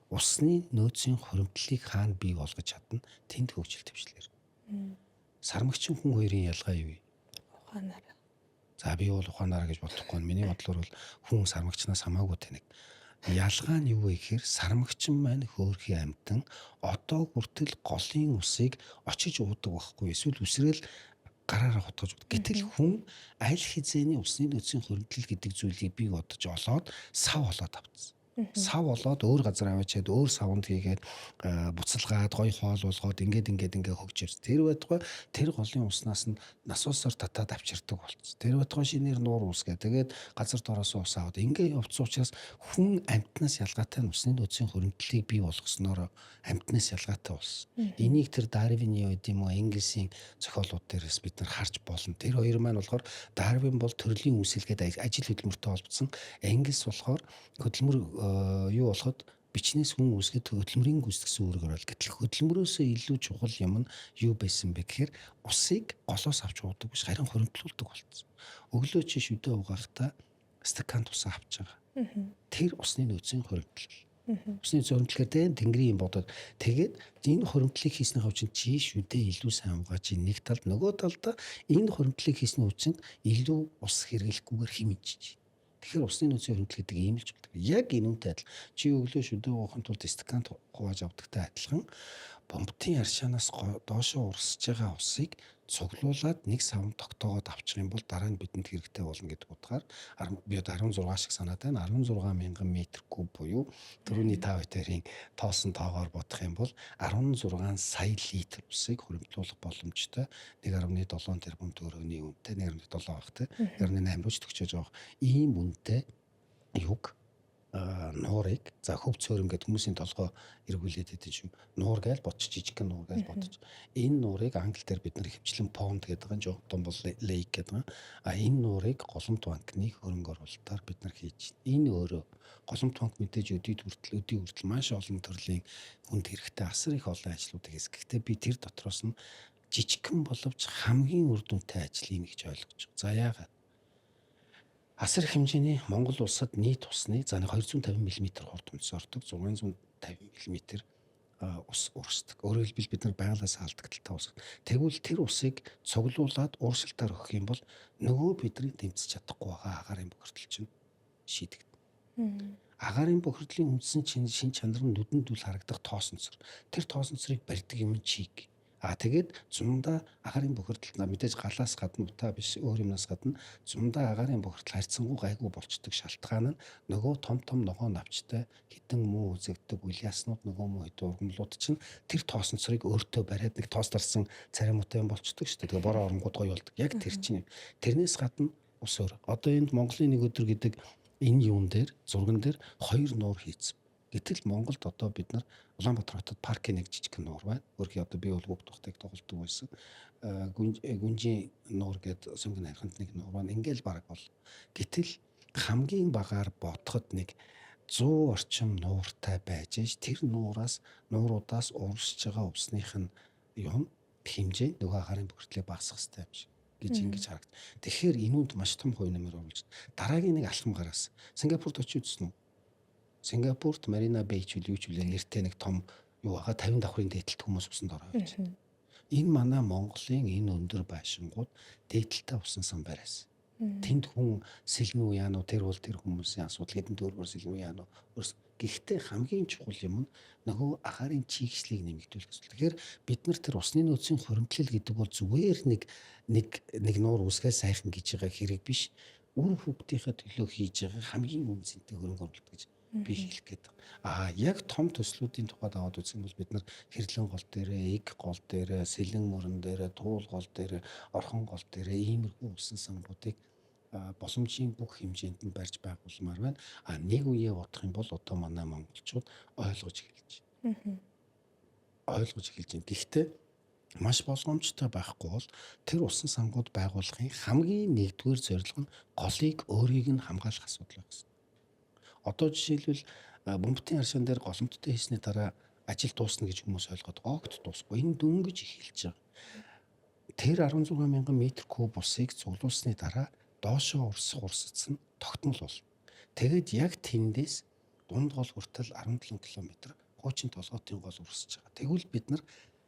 усны нөөцийн хуримтлалыг хаана бий болгож чадна, тэнд хөгжил дэвшлэр. Сармагчин хүн хоёрын ялгаа юу вэ? Ухаанаар. За би бол ухаанаараа гэж бодохгүй. Миний бодлоор бол хүн сармагчнаас хамаагүй тэнэг. Ялгаа нь юу вэ гэхээр сармагчин маань хөөрхий амьтан одоо хүртэл голын усыг очиж уудаг байхгүй, эсвэл үсрээл гараараа хутгаж. Гэтэл хүн аль хэзээний усны нөөцийн хуримтлал гэдэг зүйлийг бий бодож олоод сав олоод авцсан. Сав болоод өөр газар аваачаад өөр савнд хийгээд буцалгаад гоё хоол болгоод ингээд ингээд ингээ хөгж ирсэн. Тэр байтугай тэр голын уснаас нь насосоор татаад авчирдаг болцсон. Тэр байтугай шинээр нуур үүсгээ. Тэгээд газар дороос ус аваад ингээ явцсан учраас хүн амьтнаас ялгаатай нь усны нөөцийн хуримтлалыг бий болгосноор амьтнаас ялгаатай болсон. Энийг тэр Дарвины үед юм уу Энгельсийн зохиолууд дээрээс бид нар харж болно. Тэр хоёр маань болохоор Дарвин бол төрлийн үүсэлгээд ажил хөдөлмөртэй холбогдсон. Энгельс болохоор хөдөлмөр юу болоход бичнээс хүн үүсгэхэд хөдөлмөрийн гүйцэтгэсэн үүрэг орол. Гэтэл хөдөлмөрөөсөө илүү чухал юм нь юу байсан бэ гэхээр усыг голоос авч уудаг биш, харин хуримтлуулдаг болсон. Өглөө чи шүдэ угаахта стакан ус авч байгаа. Тэр усны нөөцийн хуримтлал. Усны хуримтлал гэдэг тэнгэрийн юм бодоод тэгээд энэ хуримтлалыг хийсний хувьд чи шүдэ илүү сайн угааж нэг талд, нөгөө талдаа энэ хуримтлалыг хийсний хувьд илүү ус хэрэглэхгүйгээр хэмжиж. Тэгэхээр усны нөөцийн хуримтлал гэдэг ийм л болдог. Яг энүүнтэй адил. Чи өглөө шүдэ уухын тулд стакан хувааж авдагтай адилхан бомбтын аршаанаас доошоо урсж байгаа усыг цуглуулад нэг савн тогтоогоод авчих юм бол дараа нь бидэнд хэрэгтэй болно гэдэг утгаар би одоо 16 шиг санаад байна. 16 мянган метр куб буюу түрүүний та хоёрын тоосон тоогоор бодох юм бол 16 сая литр усыг хуримтлуулах боломжтой. 1.7 тэрбум төгрөгийн үнэтэй, 1.7 байх те, 1.8 руу ч төгсөж байгаа. Ийм үнэтэй юг нуурыг, за хөв цөөрөм гэдэг хүмүүсийн толгой эргүүлээд идэв шүү. Нуур гээл бодчих, жижигхэн нуур гээл бодчих. Энэ нуурыг англи дээр бид нар хөвчлэн pond гэдэг нь жоохон бол lake гэдэг нь. А энэ нуурыг Голомт банкны хөрөнгө оруулалтаар бид нар хийж. Энэ өөрөө Голомт банк мэдээж өдийд хүртэл өдий хүртэл маш олон төрлийн хүнд хэрэгтэй асар их олон ажлуудыг хийсэн. Гэхдээ би тэр дотроос нь жижигхэн боловч хамгийн үр дүнтэй ажил юм гэж ойлгож байгаа. За яагаад? Асар их хэмжээний Монгол улсад нийт усны за 250 мм хурд үндэс ордог, 650 мм ус урсдаг. Өөрөөр хэлбэл бид нар байгалаас алдагдaltaй ус. Тэгвэл тэр усыг цуглуулад ууршилтаар өгөх юм бол нөгөө бидний тэмцэж чадахгүй байгаа агаарын бохирдол чинь шийдэгдэнэ. Агаарын бохирдлын үндсэн чинь шин чанар нь нүдэнд үл харагдах тоосонцор. Тэр тоосонцорыг барьдаг юм чиг. А тэгээд зундаа агаарын бохирдол мэдээж галаас гадна утаа биш, өөр юмнаас гадна зундаа агаарын бохирдол харьцангуй гайгүй болчдөг шалтгаан нь нөгөө том том ногоон навчтай хідэн муу үзэгдэг үл яснууд, нөгөө муу хэдэн ургамлууд чинь тэр тоосонцорыг өөртөө бариад нэг тоос дарсан царай муутай юм болчдөг шүү дээ. Тэгээ бороо оронгууд гоё болдог. Яг тэр чинь. Тэрнээс гадна ус өөр. Одоо энд Монголын нэг өдөр гэдэг энэ юун дээр зурган дээр хоёр нуур хийцэн. Гэтэл Монголд одоо бид нар Улаанбаатар хотод паркын нэг жижигхэн нуур байна. Өөрхий одоо би бол хүүхд тухтыг тоглолдог байсан. Гүнжийн нуур гэдэг сүмгэн хариханд нэг нуур байна. Ингээл бараг бол. Гэтэл хамгийн багаар бодоход нэг 100 орчим нууртай байж ш тэр нуураас нууруудаас урсж байгаа усных нь юм хэмжээ нөгөө агаарын бохирдлыг багасгах хэрэгтэй юм шиг гэж ингэж харагд. Тэгэхээр энүүнд маш том хувь нэмэр оруулж. Дараагийн нэг алхам гаргасан. Сингапурт очиж үзсэн үү? Сингапурт Марина Бэй ч үл юу ч үлээ нэртэй нэг том юу байгаа, 50 давхрын дээдэлт хүмүүс усанд ороо явж байна. Энэ манай Монголын энэ өндөр байшингууд дээдэлтэй усан сан бариас. Тэнд хүн сэлнүү яана уу, тэр бол тэр хүмүүсийн асуудал, хэдэн төгрөгөөр сэлнүү яана уу. Гэхдээ хамгийн чухал юм нь нөгөө агаарын чийгшлийг нэмэгдүүлэх асуудал. Тэгэхээр бид нар тэр усны нөөцийн хуримтлал гэдэг бол зүгээр нэг нэг нэг нуур үсгээ сайхан гэж байгаа хэрэг биш. Үр хүүхдийнхээ төлөө хийж байгаа хамгийн үнэ цэнтэй хөрөнгө оруулалт гэж би хэлэх гээд байгаа. Аа яг том төслүүдийн тухайд аваад үзэх юм бол бид нар Хэрлэн гол дээрээ, Эг гол дээрээ, Сэлэн мөрөн дээрээ, Туул гол дээрээ, Орхон гол дээрээ иймэрхүү усан сангуудыг боломжийн бүх хэмжээнд нь барьж байгуулмаар байна. А нэг үеэ бодох юм бол одоо манай монголчууд ойлгож эхэлж байна. Ойлгож эхэлж байна. Гэхдээ маш болгоомжтой байхгүй бол тэр усан сангууд байгуулахын хамгийн нэгдүгээр зорилго нь голыг өөрийг нь хамгаалах асуудал байх хэрэгтэй. Одоо жишээлбэл бөмбөтийн аршаан дээр голомттой хийсний дараа ажил дуусна гэж хүмүүс ойлгоод огт дуусахгүй. Энэ дөнгөж эхэлж байгаа. Тэр 16 мянган метр куб усыг цуглуулсны дараа доошоо урсах урсац нь тогтмол болно. Тэгээд яг тэндээс дунд гол хүртэл 17 км хуучин толгойтын гол урсаж байгаа. Тэгвэл бид нар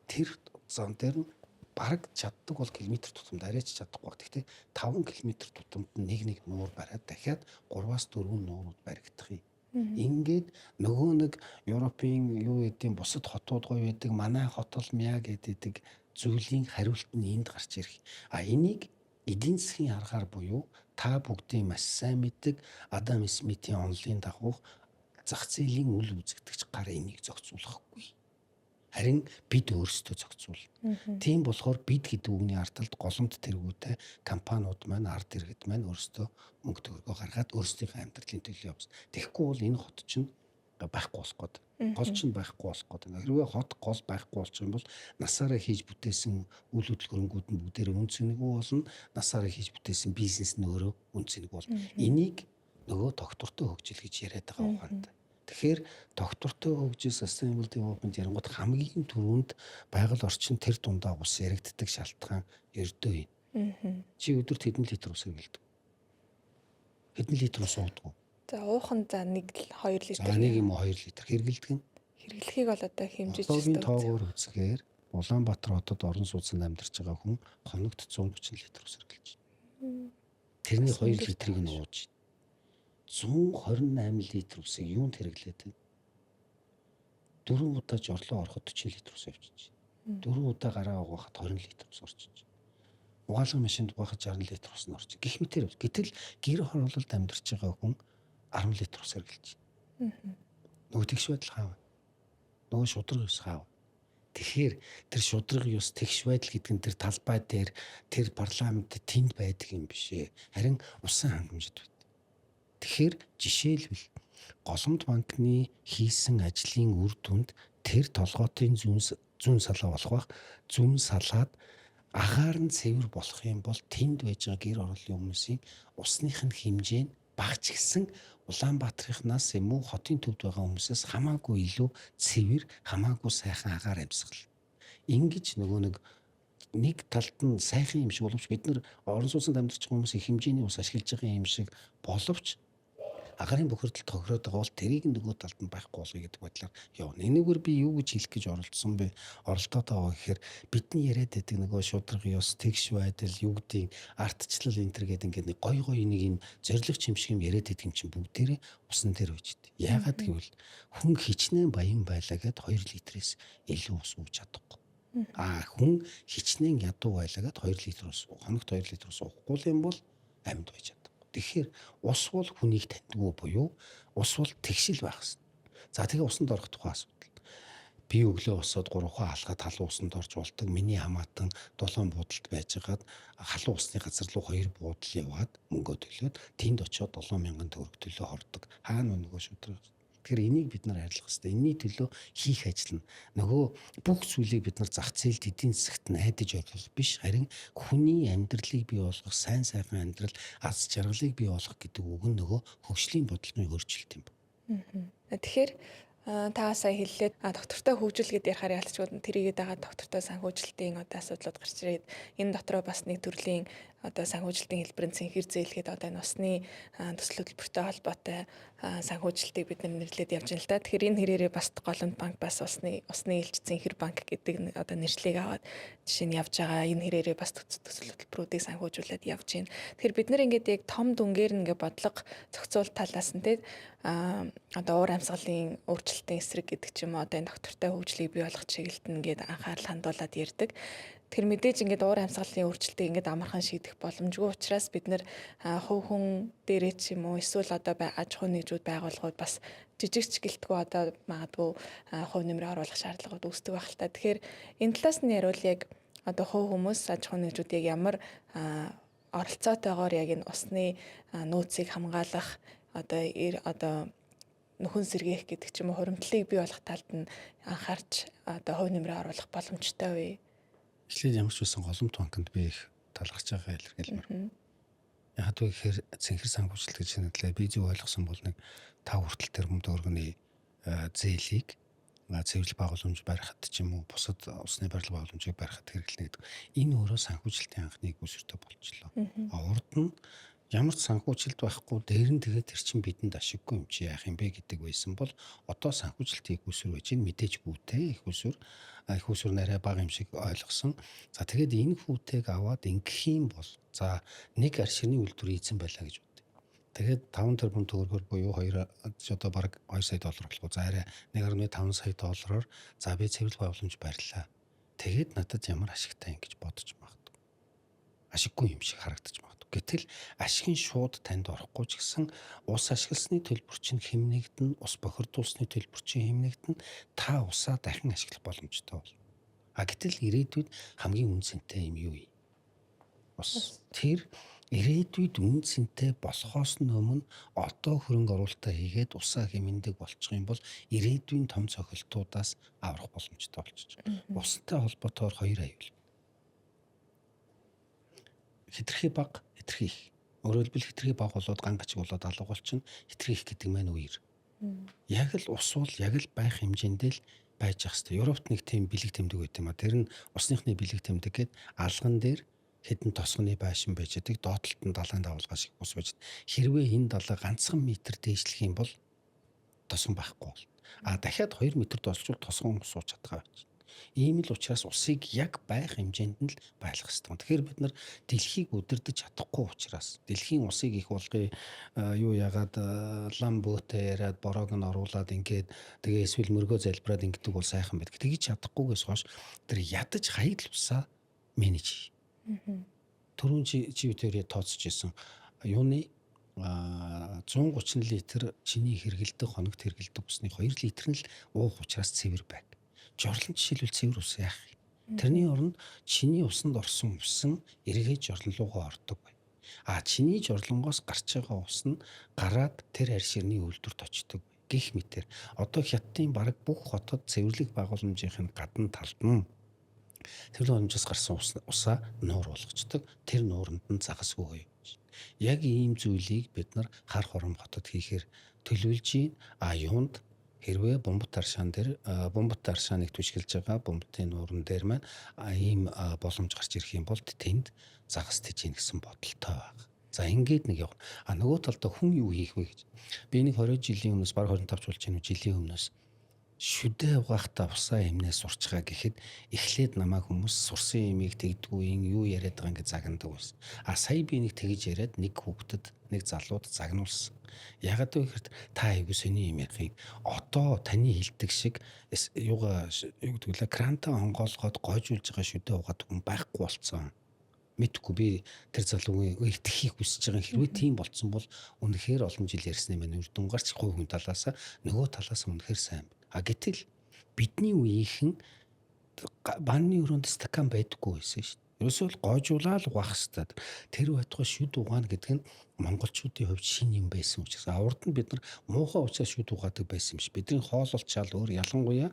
тэр зам дээр нь бараг чаддаг бол километр тутамд арайч чадахгүй баг. Гэхдээ 5 км тутамд нэг нэг нуур бариад дахиад 3-аас 4 нуурууд баригдах юм. Ингээд нөгөө нэг Европын юу гэдгийг бусад хотууд гоё байдаг, манай хот бол мяа гэдэг зүйлийн хариулт нь энд гарч ирэх. А энийг эдийн засгийн аргаар буюу та бүгдийн маш сайн мэддэг Адам Смитийн онолын дагуух Зах зээлийн үл үзэгдэгч гар энийг зохицуулахгүй. Харин бид өөрсдөө зохицуулна. Тийм болохоор бид гэдэг үгний ард талд голомт тэргүүтэй компаниуд маань, ард иргэд маань өөрсдөө мөнгө төгрөгөө гаргаад өөрсдийнхөө амьдралын төлөө явсан. Тэгэхгүй бол энэ хот чинь байхгүй болох гээд. Гол чинь байхгүй болох гээд. Хэрвээ хот гол байхгүй болчих юм бол насаараа хийж бүтээсэн үйл хөдлөнгүүд нь бүгдээрээ үн цэнэгүй болно. Насаараа хийж бүтээсэн бизнес нь өөрөө үн цэнэгүй болно. Энийг нөгөө тогтвортой хөгжил гэж яриад байгаа ухаантай. Тэгэхээр тогтвортой хөгжил, sustainable development ярангууд хамгийн түрүүнд байгаль орчин, тэр дундаа ус яригддаг шалтгаан ердөө юм. Чи өдөрт хэдэн литр ус хэрэглэдэг? Хэдэн литр ус уудаг вэ? За, уух нь за 1 2 литр. За, 1 юм уу 2 литр хэрэглэдэг нь. Хэрэглэхийг бол одоо хэмжиж Одоогийн тоогоор үзэхээр Улаанбаатар хотод орон сууцнд амьдарч байгаа хүн хоногт 130 литр ус хэрэглэж байна. Тэрний 2 литрийг нь ууж 128 литр усыг юунд хэрэглээд байна? Дөрвөн удаа жорлоо ороход 40 литр ус явчихж байна. Дөрвөн удаа гараа угаахад 20 литр ус орчиж байна. Угаалгын машинд угаахад 60 литр ус нь орчих. Гэх мэтэр. Гэтэл гэр хороололд амьдарч байгаа хүн 10 литр ус хэрэглэж байна. Нөгөө тэгш байдал хаав. Нөгөө шударга ёс хаав. Тэгэхээр тэр шударга ёс, тэгш байдал гэдэг нь тэр талбай дээр, тэр парламент тэнд байдаг юм биш ээ. Харин усан хангамжид байдаг. Тэгэхээр жишээлбэл, Голомт банкны хийсэн ажлын үр дүнд тэр толгойтын зүүн зүүн салаа болох бах. Зүүн салаад агаар нь цэвэр болох юм бол тэнд байж байгаа гэр орооллын хүмүүсийн усных нь хэмжээ нь бага ч гэсэн Улаанбаатарынхнаас юм уу хотын төвд байгаа хүмүүсээс хамаагүй илүү цэвэр, хамаагүй сайхан агаар амьсгал. Ингэж нөгөө нэг талд нь сайхан юм шиг боловч бид нар орон сууцнд амьдарч байгаа хүмүүс их хэмжээний ус ашиглаж байгаа юм шиг боловч агарын бохирдол тохироод байгаа бол тэрийг нөгөө талд нь байхгүй болгоё гэдэг байдлаар явна. Энэгээр би юу гэж хэлэх гэж оролдсон бэ? Оролдоод байгаа гэхээр бидний яриад байдаг нөгөө шударга ёс, тэгш байдал, юу гэдгийг ардчлал энэ төр гэдэг ингээд нэг гой гой нэг юм зориг юм шиг юм яриад байдаг юм чинь бүгдээрээ усан дээр байж дээ. Яагаад гэвэл хүн хичнээн баян байлаа гэд 2 литрээс илүү ус ууж чадахгүй. А хүн хичнээн ядуу байлаа гэд 2 литр ус, хоногт 2 литр ус уухгүй юм бол амьд байж чадахгүй. Тэгэхээр ус бол хүнийг таньдгүй буюу ус бол тэгшил байх хэрэгтэй. За, тэгээ усанд орох тухай асуудал. Би өглөө босоод 3 хаа алхаад халуун усанд орж болдог. Миний хамаатан 7 буудалд байжгаад халуун усны газар руу 2 буудал яваад мөнгөө төлөөд тэнд очиод 7000 төгрөг төлөө хордог. Хаана нөгөө шударга? Тэгэхээр энийг бид нар арилгах хэрэгтэй. Энийний төлөө хийх ажил нь нөгөө бүх зүйлийг бид нар зах зээлд, эдийн засагт найдаж ойлгох биш. Харин хүний амьдралыг бий болгох, сайн сайхан амьдрал, аз жаргалыг бий болгох гэдэг үг нь нөгөө хөгжлийн бодлогын өөрчлөлт юм. Тэгэхээр та сая хэллээ, тогтвортой хөгжил гэдээ ярихаар ялцчгүй тэрийгээд байгаа тогтвортой санхүүжилтийн одоо асуудлууд гарч ирээд, энэ дотроо бас нэг төрлийн одоо санхүүжилтийн хэлбэр нь цэнхэр зээл гэдэг одоо энэ усны төсөл хөтөлбөртэй холбоотой санхүүжилтийг бид нэрлээд явж байна л да. Тэгэхээр энэ хэрээрээ бас Голомт банк бас усны элч цэнхэр банк гэдэг одоо нэршлиг аваад жишээ нь явж байгаа. Энэ хэрээрээ бас төсөл хөтөлбөрүүдийг санхүүжүүлээд явж байна. Тэгэхээр бид нар ингээд яг том дүнгээр нь ингээд бодлого зохицуулт талаас нь те одоо уур амьсгалын өөрчлөлтийн эсрэг гэдэг ч юм уу, одоо энэ тогтвортой хөгжлийг бий болгох чиглэлд нь ингээд анхаарал хандуулад ярьдаг. Тэр мэдээж ингээд уур амьсгалын өөрчлөлтийг ингээд амархан шийдэх боломжгүй учраас бид нэр хувь хүн дээрээ ч юм уу, эсвэл одоо аж ахуйн нэгжүүд, байгууллагууд бас жижигч гэлтгүй одоо магадгүй хувь нэмрээ оруулах шаардлагууд үүсдэг байх л та. Тэгэхээр энэ талаас нь яриул яг одоо хувь хүмүүс, аж ахуйн нэгжүүд яг ямар оролцоотойгоор яг энэ усны нөөцийг хамгаалах, одоо нөхөн сэргээх гэдэг ч юм уу, хуримтлалыг бий болгох талд нь анхаарч одоо хувь нэмрээ оруулах боломжтой вэ? Эхлээд ямар ч байсан Голомт банкнд би их талархаж байгаа илэрхийлмээр. Яг вэ гэхээр цэнхэр санхүүжилт гэж нэрлээ. Би зөв ойлгосон бол нэг 5 хүртэл тэрбум төгрөгийн зээлийг цэвэрлэх байгууламж барихад ч юм уу, бусад усны барилга байгууламжийг барихад хэрэглэнэ гэдэг. Энэ өөрөө санхүүжилтийн анхны үүсвэртэй болчлоо. А урд нь ямар ч санхүүжилт байхгүй, дээр нь тэгээд тэр чинь бидэнд ашиггүй юм чи яах юм бэ гэдэг байсан бол одоо санхүүжилтийн их усүр байж нь мэдээж гүйтэй их усүр, их усүр нарай бага юм шиг ойлгосон. За, тэгээд энэ хүүтэйг аваад ингэх юм бол за нэг аршины үйлдвэр ийцэн байлаа гэж бодъё. Тэгээд 5 тэрбум төгрөгөөр буюу 2 одоо бараг 2 сая доллар болох. За, арай 1.5 сая доллараар за би цэвэрлэх байгууламж барьлаа. Тэгээд надад ямар ашигтай юм гэж бодож магадгүй. Ашиггүй юм шиг харагдаж магадгүй. Гэтэл ашиг нь шууд танд орохгүй ч гэсэн ус ашигласны төлбөр чинь хэмнэгдэнэ, ус бохирдуулсны төлбөр чинь хэмнэгдэнэ. Та усаа дахин ашиглах боломжтой болно. А гэтэл ирээдүйд хамгийн үн цэнтэй юм юу юм? Ус. Тэр ирээдүйд үн цэнтэй болохоос өмнө одоо хөрөнгө оруулалтаа хийгээд усаа хэмнэдэг болчих юм бол ирээдүйн том цохилтуудаас аврах боломжтой болчих. Устай холбоотойгоор хоёр аюул. Хэтэрхий бага, хэтэрхий их. Өөрөөр хэлбэл хэтэрхий бага болоод ган гачиг болоод алга болчихно. Хэтэрхий их гэдэг маань үер. Яг л ус бол яг л байх хэмжээндээ л байж ах хэвээр. Европт нэг тийм бэлэг тэмдэг байт юм а. Тэр нь усныхны бэлэг тэмдэг гээд алган дээр хэдэн тосгоны байшин байж байдаг. Доод талд нь далайн давалгаа шиг ус байж. Хэрвээ энэ далай ганцхан метр дээшлэх юм бол тосгон байхгүй болно. А дахиад 2 метр доошлвол тосгон сууж чадгаа байж. Ийм л учраас усыг яг байх хэмжээнд нь л байлгах хэрэгтэй. Тэгэхээр бид нар дэлхийг удирдах чадахгүй учраас дэлхийн усыг их болгоё, юу яагаад лам бөөтэй яриад бороог нь оруулаад ингээд тэгээ эсвэл мөргөө залбираад ингэдэг бол сайхан байдаг. Тэгж чадахгүйгээс хойш тэр ядаж хаягдл усаа менеж. Түрүүн чи битэрээ тооцож исэн юуны 130 литр чиний хэрэгэлдэг хоногт хэрэгэлдэг усны 2 литр нь л уух учраас цэвэр байг. Жорлон жишээлбэл цэвэр ус яах юм? Тэрний оронд чиний усанд орсон ус нь эргээд жорлон руугаа ордог бай. А чиний жорлонгоос гарч байгаа ус нь гараад тэр арь ширний үйлдвэрт очдог. Гэх мэтэр одоо Хятадын бараг бүх хотод цэвэрлэх байгууламжийн гадна талд нь цэвэрлэх байгууламжаас гарсан усаа нуур болгочдөг. Тэр нууранд нь загасгүй гоё. Яг ийм зүйлийг бид нар хар хором хотод хийхээр төлөвлөж байна. А юунд хэрвээ бомбот аршаан дээр бомбот аршааныг түшгэлж байгаа бомботын нууран дээр маань ийм боломж гарч ирэх юм бол тэнд загас тэжээн гэсэн бодолтой байна. За ингээд нэг явна. А нөгөө талдаа хүн юу хийх вэ гэж. Би нэг 20 жилийн өмнөөс бараг 25 болж байна уу жилийн өмнөөс шүдэ угаахта усаа эмнээ сурчгаа гэхэд эхлээд намайг хүмүүс сурсан юмыг тэгдэггүй юм юу яриад байгаа ингэ загнадаг байсан. А сая би нэг тэгж яриад нэг хүүхдэд нэг залууд загнуулсан. Ягаад вэ гэхээр та айгуу сони юм ярих юм. Одоо таны хэлдэг шиг юугаа юу гэдэг лээ кранта онгоолгоод гойжуулж байгаа шүдэ угаад хүн байхгүй болцсон. Мэдхгүй би тэр залуугийн итгэхийг хүсэж байгаа. Хэрвээ тийм болцсон бол үнэхээр олон жил ярьсны маань үр дүн гарч хувь хүн талаас нөгөө талаас үнэхээр сайн. А гэтэл бидний үеийнхэн ванны өрөөнд стакан байдаггүй байсан шүү дээ. Ерөөсөө л гоожуулаад угаах хэвээр. Тэр байтугай шүд угаана гэдэг нь монголчуудын хувьд шинэ юм байсан учраас урд нь бид нар муухай учраас шүд угаадаг байсан юм биш. Бидний хоололт шал өөр, ялангуяа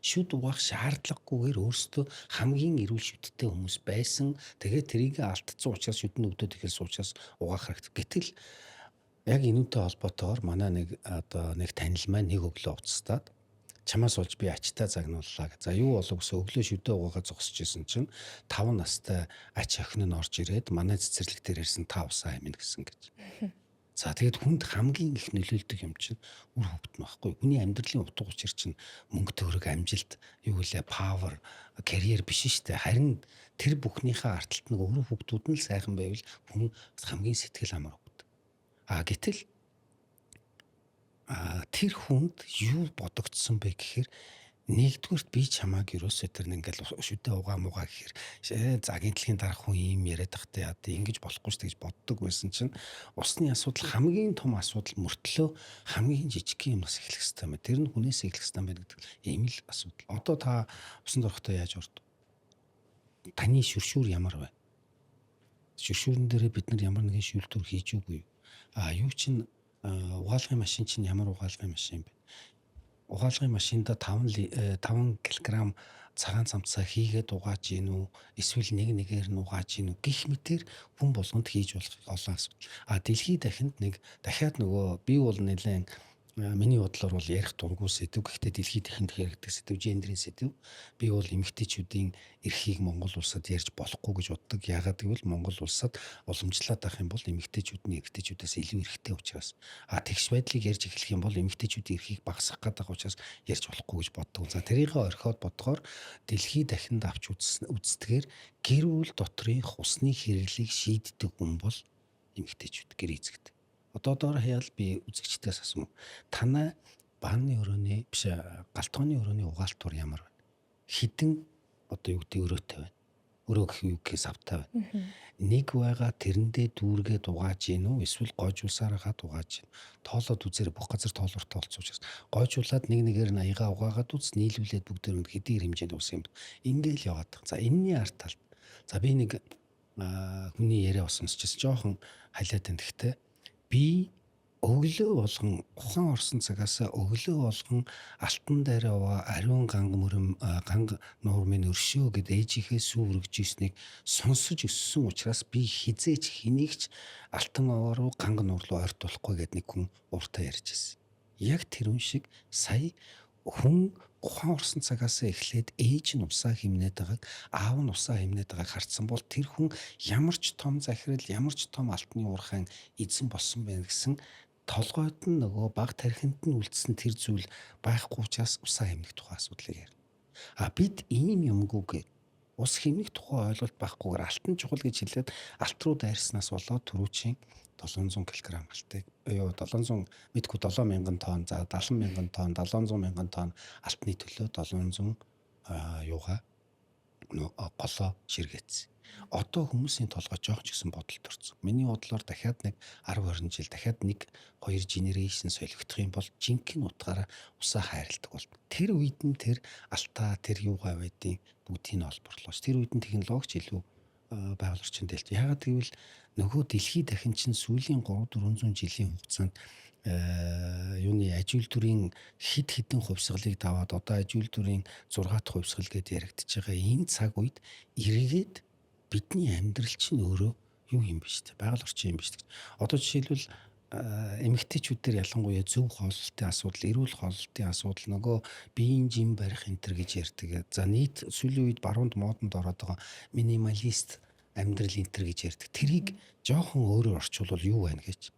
шүд угаах шаардлагагүйгээр өөрсдөө хамгийн эрүүл шүдтэй хүмүүс байсан. Тэгээд тэрийг алдсан учраас шүдэн өвдөд эхэлсэн учраас угаах хэрэгтэй. Гэтэл яг энүүнтэй холбоотойгоор манай нэг одоо нэг танил маань нэг өглөө уцтаад чамаас болж би ачтай загнууллаа. За юу болов гэсэн өглөө шүдэ угаагаа зогсож исэн чинь 5 настай ач охин нь орж ирээд манай цэцэрлэг дээр ирсэн та усаа амина гэсэн гэж. За тэгээд хүнд хамгийн их нөлөөлдөг юм чинь үр хөвгт нь баггүй. Хүний амьдралын утга учир чинь мөнгө төгрөг, амжилт, юу гэлээ power, карьер биш шүү дээ. Харин тэр бүхнийхээ арталт нэг үр хөвгтүүд нь л сайхан байвал хүн хамгийн сэтгэл амар өгдөг. А гэтэл тэр хүнд юу бодогдсон бэ гэхээр нэгдүгüрт би чамааг ерөөсөө тэр ингээл шүдэ угаа муугаа гэхээр за гинтлхийн дарах хүн ийм яриад тахтай яа ингэж болохгүй шүү гэж боддог байсан чинь усны асуудал хамгийн том асуудал мөртлөө хамгийн жижиг юмнаас эхлэх хэрэгтэй юм. Тэр нь хүнээс эхлэх хэрэгтэй байна гэдэг ийм л асуудал. Одоо та усанд орохдоо яаж ордог? Таны шүршүүр ямар вэ? Шүршүүрэн дээрээ бид нар ямар нэгэн шүүлтүүр хийж үгүй юу? А юу чинь угаалгын машин чинь ямар угаалгын машин бэ? Угаалгын машиндаа 5 кг цагаан цамцаа хийгээд угааж гин үү? Эсвэл нэг нэгээр нь угааж гин үү? Гэх мэтэр хүн болгонд хийж болох олон асуудал. А дэлхийд дахинд нэг дахиад нөгөө би бол нэлээд миний бодлоор бол ярих дургу сэдв. Гэхдээ дэлхийд дахинд яригддаг сэдв, гендерийн сэдв. Би бол эмэгтэйчүүдийн эрхийг Монгол улсад ярьж болохгүй гэж боддог. Яагаад гэвэл Монгол улсад уламжлаад байх юм бол эмэгтэйчүүд нь эрэгтэйчүүдээс илүү эрхтэй учраас. А тэгш байдлыг ярьж эхлэх юм бол эмэгтэйчүүдийн эрхийг багасгах гэдэг учраас ярьж болохгүй гэж боддог. За тэрийг орхиод бодохоор дэлхийд дахинд авч үздэгээр гэр бүл дотрын усны хэрэглийг шийддэг хүн бол эмэгтэйчүүд, гэр эзэгт. Одоо доор хаяал би үзэгчдээс асуув. Танай бааны өрөөний биш галтгооны өрөөний угаалтур ямар байна? Хідэн одоо юу гэдэг өрөөтэй байна? Өрөө гэх юу гэх савтай байна. Нэг байгаа тэрэндээ дүүргээ дугааж гин үү эсвэл гойжуулсараа дугааж гин. Тоолоод үзээрэй, бүх газар тоолууртай болсон учраас гойжуулаад нэг нэгээр нь аягаа угаагаад үз, нийлүүлээд бүгдээр нь хэдийгээр хэмжээнд ус юм. Ингээл яваад. За энэний арт талд. За би нэг хүний яриа бас сонсчихсан. Жоохон халиад байна. Гэхдээ би өглөө болгон ухаан орсон цагаас өглөө болгон алтан дээр аваа ариун ганг мөрөм ганг нуурмын өршөө гэд ээжийнхээ сүү өргөж ирснийг сонсож өссөн учраас би хизээч хэнийгч алтан аваа руу ганг нуур руу ойртуулахгүй гэд нэг хүн ууртаа ярьж ирсэн. Яг тэр үн шиг сая хүн ухаан орсон цагаас эхлээд ээж нь усаа химнээд байгааг, аав нь усаа химнээд байгааг харцсан бол тэр хүн ямар ч том захирал, ямар ч том алтны уурхайн эзэн болсон байна гэсэн толгойд нь нөгөө баг тархинд нь үлдсэн тэр зүйл байхгүй учраас усаа хэмнэх тухай асуудлыг ярина. А бид ийм юмгүйгээ ус хэмнэх тухай ойлголт байхгүйгээр алтан чухал гэж хэлээд алт руу дайрснаас болоод түрүүчийн 700 кг алтыг юу 700 мэдгүй 7000 тонн, за 70,000 тонн, 700 мянган тонн алтны төлөө 700 юугаа голоо ширгээцсэн. Одоо хүмүүсийн толгой жоох ч гэсэн бодолд орсон. Миний бодлоор дахиад нэг 10 20 жил, дахиад нэг 2 generation солигдох юм бол жинхэнэ утгаараа усаа хайрладаг бол. Тэр үед нь тэр алтаа, тэр юугаа байдیں۔ Бүгдийг нь олборлооч. Тэр үед нь технологич илүү байгаль орчин дэлт. Яагаад гэвэл нөгөө дэлхий дахин чинь сүүлийн 3 400 жилийн хугацаанд юуны аж үйлдвэрийн хэд хэдэн хувьсгалыг даваад одоо аж үйлдвэрийн 6 дахь хувьсгал гэдээ яригдчихэж байгаа энэ цаг үед эргээд бидний амьдрал чинь өөрөө юу юм бэ шүү дээ. Байгаль орчин юм биш үү. Одоо жишээлбэл эмэгтэйчүүд дээр ялангуяа зөв хооллолтын асуудал, эрүүл хооллолтын асуудал, нөгөө биеийн жим барих энэ төр гэж ярьдаг. За нийт сүүлийн үед баруунд модонд ороод байгаа минималист амьдрал энэ төр гэж ярьдаг. Тэрийг жоохон өөрөөр орчуулвал юу байна гэж.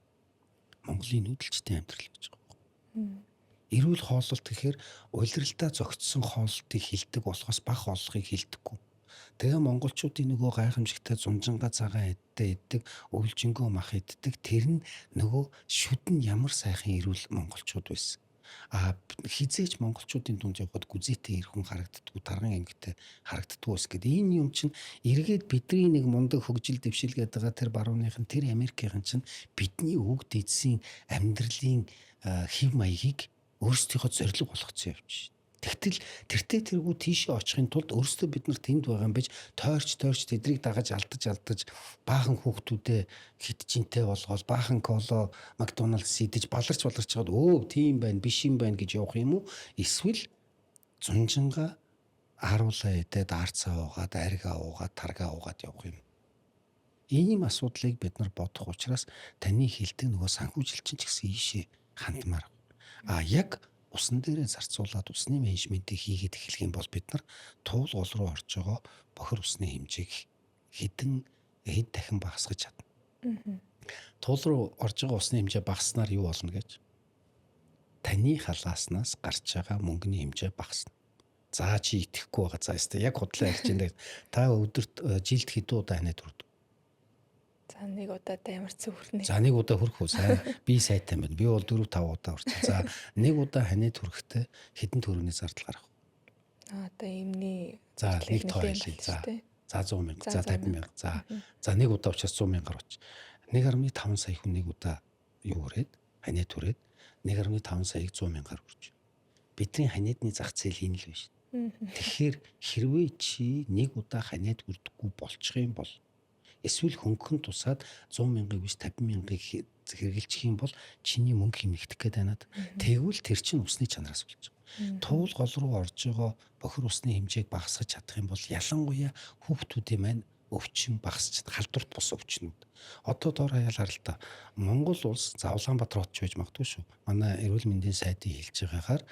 Монголын нүүдэлчдийн амьдрал гэж байгаа юм. Эрүүл хооллолт гэхээр улиралдаа зохицсон хооллолтыг хилдэг болохоос бага хооллохыг хилдэггүй. Тэгээ монголчуудын нөгөө гайхамшигтай зунжинга цагаан эдтэй иддэг, өвлжингөө мах иддэг. Тэр нь нөгөө шүд нь ямар сайхан эрүүл монголчууд байсан. А хизээч монголчуудын дунд явхад гүзээтэй эр хүн харагддаггүй, тарган эмгтэй харагддаггүй ус гэдэг. Энэ юм чинь эргээд бидний нэг мундаг хөгжил дэвшил гэдэг байгаа тэр барууных нь, тэр Америкийн чинь бидний өвөг дээдсийн амьдралын хэв маягийг өөрсдийнхөө зорилго болгоцсон явж. Тэгтэл тэртээ тэргүй тийшээ очихын тулд өөрсдөө бид нар тэнд байгаа юм биш тойрч тойрч тэдрийг дагаж алдаж алдаж баахан хүүхдүүдээ хит жинтэй болгоол баахан коло Макдоналдс идэж баларч баларч чад өө тийм байна биш юм байна гэж явах юм уу, эсвэл зунжинга ааруулаа идээд аарцаа уугаад аригаа уугаад таргаа уугаад явах юм. Ийм асуудлыг бид нар бодох учраас таны хэлдэг нөгөө санхүүжилчин ч гэсэн ийшээ хандмаар. А яг усан дээрээ зарцуулаад усны менежментийг хийгээд эхлэх юм бол бид нар туул гол руу орж байгаа бохир усны хэмжээг хэдэн хэд дахин багасгаж чадна. Туул руу орж байгаа усны хэмжээ багаснаар юу болно гэж? Таны халааснаас гарч байгаа мөнгөний хэмжээ багасна. За чи итгэхгүй байгаа. За яста яг худлаа ярьж байна. Та өдөрт жилд хэдэн удаа ханиад хүрдэг? За нэг удаа ямар ч хүрнэ. За нэг удаа хүрэх үү? Сайн би сайтай юм байна. Би бол 4 5 удаа хүрсэн. За нэг удаа ханиад хүрэхдээ хэдэн төгрөгийн зардал гарах вэ? Аа одоо эмний за нэг тоо хэлье. За за 100 мянга. За 50 мянга. За за нэг удаа учраас 100 мянгаар оч. 1.5 сая хүн нэг удаа юу хүрээд ханиад хүрээд 1.5 саяыг 100 мянгаар хүрч. Бидний ханиадны зах зээл энэ л биш. Тэгэхээр хэрвээ чи нэг удаа ханиад хүрдэггүй болчих юм бол эсвэл хөнгөн тусаад 100 мянгаыг биш 50 мянгаыг хэрэгжилчих юм бол чиний мөнгө хэмнэгдэх гээд байна. Тэгвэл тэр чинь усны чанараас болж байгаа. Туул гол руу орж байгаа бохир усны хэмжээг багасгаж чадах юм бол ялангуяа хүүхдүүдийн маань өвчин багасч халдварт бус өвчнүүд. Одоо дор хаяал харалта Монгол улс, за Улаанбаатар хот ч байж магадгүй шүү. Манай эрүүл мэндийн сайдын хэлж байгаагаар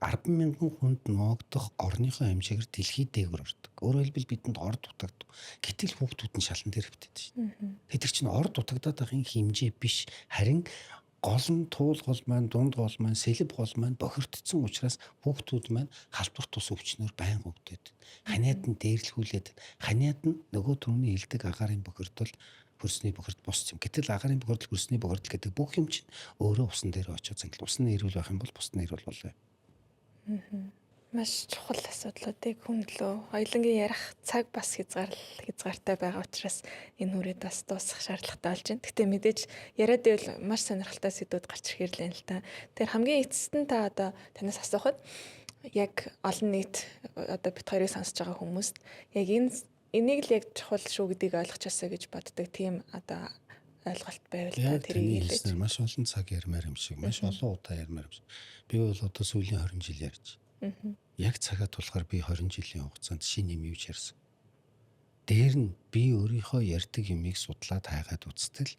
10 мянган хүнд ноогдох орныхоо хэмжээгээр дэлхийд дээгүүр ордог. Өөрөөр хэлбэл бидэнд ор дутагдав. Гэтэл хүүхдүүд нь шалан дээр хэвтээд шин. Тэр чинь ор дутагдаад байгааг хэмжээ биш. Харин гол нь туул гол маань, дунд гол маань, сэлэв гол маань бохирдсон учраас хүүхдүүд маань халдвар тус өвчнөр байнга өвдөд. Ханиад нь дээрлэхүүлээд, ханиад нь нөгөө түрүүний хэлдэг агаарын бохирдол, хөрсний бохирдол бус юм. Гэтэл агаарын бохирдол, хөрсний бохирдол гэдэг бүх юм чинь өөрөө усан дээр очиод зангил. Ус нь эрүүл байх юм бол бус нь эрүүл болоо. Маш чухал асуудлуудыг хөндлөө. Хоёулангийн ярих цаг бас хязгаартай байгаа учраас энэ хүрээд бас дуусгах шаардлагатай болж байна. Гэхдээ мэдээж яриад байвал маш сонирхолтой сэдвүүд гарч ирэхээр л юм л та. Тэгэхээр хамгийн эцэст нь та одоо танаас асуухад яг олон нийт одоо бит хоёрыг сонсож байгаа хүмүүст яг энийг л яг чухал шүү гэдгийг ойлгочихосоо гэж боддог тийм одоо ойлголт байвал та тэрийг хэлээч. Маш олон цаг ярмаар юм шиг, маш олон удаа ярмаар юм шиг. Би бол одоо сүүлийн 20 жил ярьж. Яг цагаа тулахаар би 20 жилийн хугацаанд шинэ юм юу ч ярьсан. Дээр нь би өөрийнхөө ярьдаг юмыг судлаад хайгаад үзтэл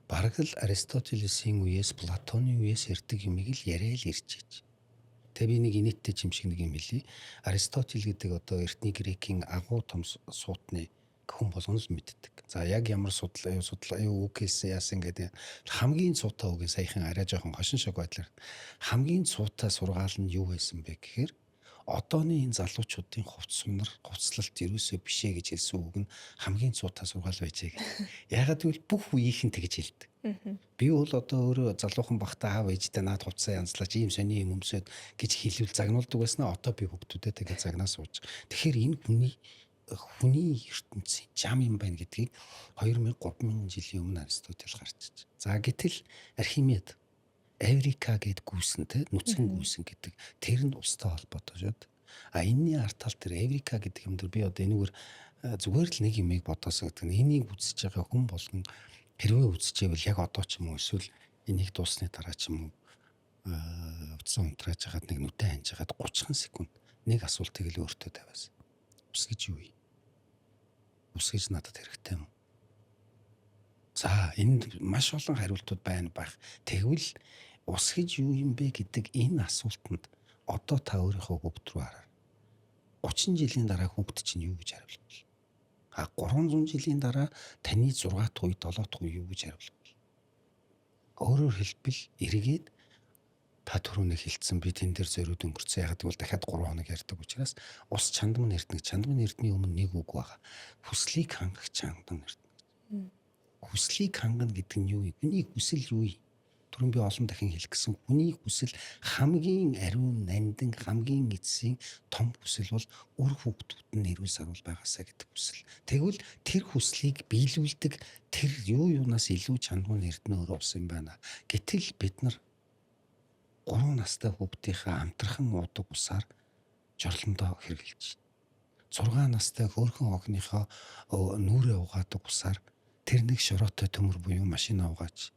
бараг л Аристотелесийн үеэс, Платоны үеэс ярьдаг юмыг л яриа л ирж байж. Тэгээ би нэг инээдтэй юм шиг нэг юм хэлье. Аристотель гэдэг одоо эртний грекийн агуу том суутны хүн болгоно л мэддэг. За яг ямар судлаа юу үг хэлсэн яасан гэдэг хамгийн цуутай үгийн саяхан арай жоохон хошин шог байдлаар хамгийн цуутай сургаал нь юу байсан бэ гэхээр одооны энэ залуучуудын хувцс сунар хувцлалт ерөөсөө биш ээ гэж хэлсэн үг нь хамгийн цуутай сургаал байжээ гэх. Яагаад гэвэл бүх үеийнхэн тэгж хэлдэг. Би бол одоо өөрөө залуухан багтаа аав ээжтэй наад хувцсаа янзлаач ийм сони юм өмсөд гэж хэлвэл загнуулдаг байсан. Одоо би хүүхдүүдэд тэгээд загнаа сууж. Тэгэхээр энэ хүний ертөнцийн жам юм байна гэдгийг 2000 3000 жилийн өмнө Аристотель гарчиж. За гэтэл Архимед Эврика гэд гүйсэн те нүцгэн гүйсэн гэдэг тэр нь устай холбоотой шүү дээ. А энэний арт тал тэр Эврика гэдэг юм дээр би одоо энэгээр зүгээр л нэг юмыг бодоосоо гэдэг нь энийг үзэж байгаа хүн болгон хэрвээ үзчихээвэл яг одоо ч юм уу эсвэл энийг дууссаны дараа ч юм уу утсан унтрааж хагаад нэг нүдэ ханж хагаад 30 секунд нэг асуултыг л өөртөө тавиас. Ус гэж юу юм? Ус гэж надад хэрэгтэй юм уу? За энд маш олон хариултууд байна байх. Тэгвэл ус гэж юу юм бэ гэдэг энэ асуултанд одоо та өөрийнхөө хүүхд рүү хараа. 30 жилийн дараа хүүхд чинь юу гэж хариулах вэ? А 300 жилийн дараа таны 6 дахь үе, 7 дахь үе юу гэж хариулах вэ? Өөрөөр хэлбэл эргээд та түрүүний хэлсэн би тэн дээр зориуд өнгөрцөн. Яг гэвэл дахиад 3 хоног ярьдаг учраас ус чандман эрдэнэ, чандман эрдний өмнө нэг үг байгаа. Хүслийг хангах чандман эрдэнэ. Хүслийг хангана гэдэг нь юу вэ? Хүний хүсэл юу вэ? Түрүүн би олон дахин хэлэх гэсэн хүний хүсэл хамгийн ариун, нандин, хамгийн эцсийн том хүсэл бол үр хүүхдүүд нь эрүүл саруул байгаасаа гэдэг хүсэл. Тэгвэл тэр хүслийг биелүүлдэг тэр юу юунаас илүү чандман эрдэнэ өөр ус юм байна. Гэтэл бид нар 3 настай хүүхдийнхээ амтрахын уудаг усаар жорлондоо хэрглэж байна. 6 настай хөөрхөн охиныхоо нүрээ угаадаг усаар тэр нэг шороотой төмөр буюу машина угааж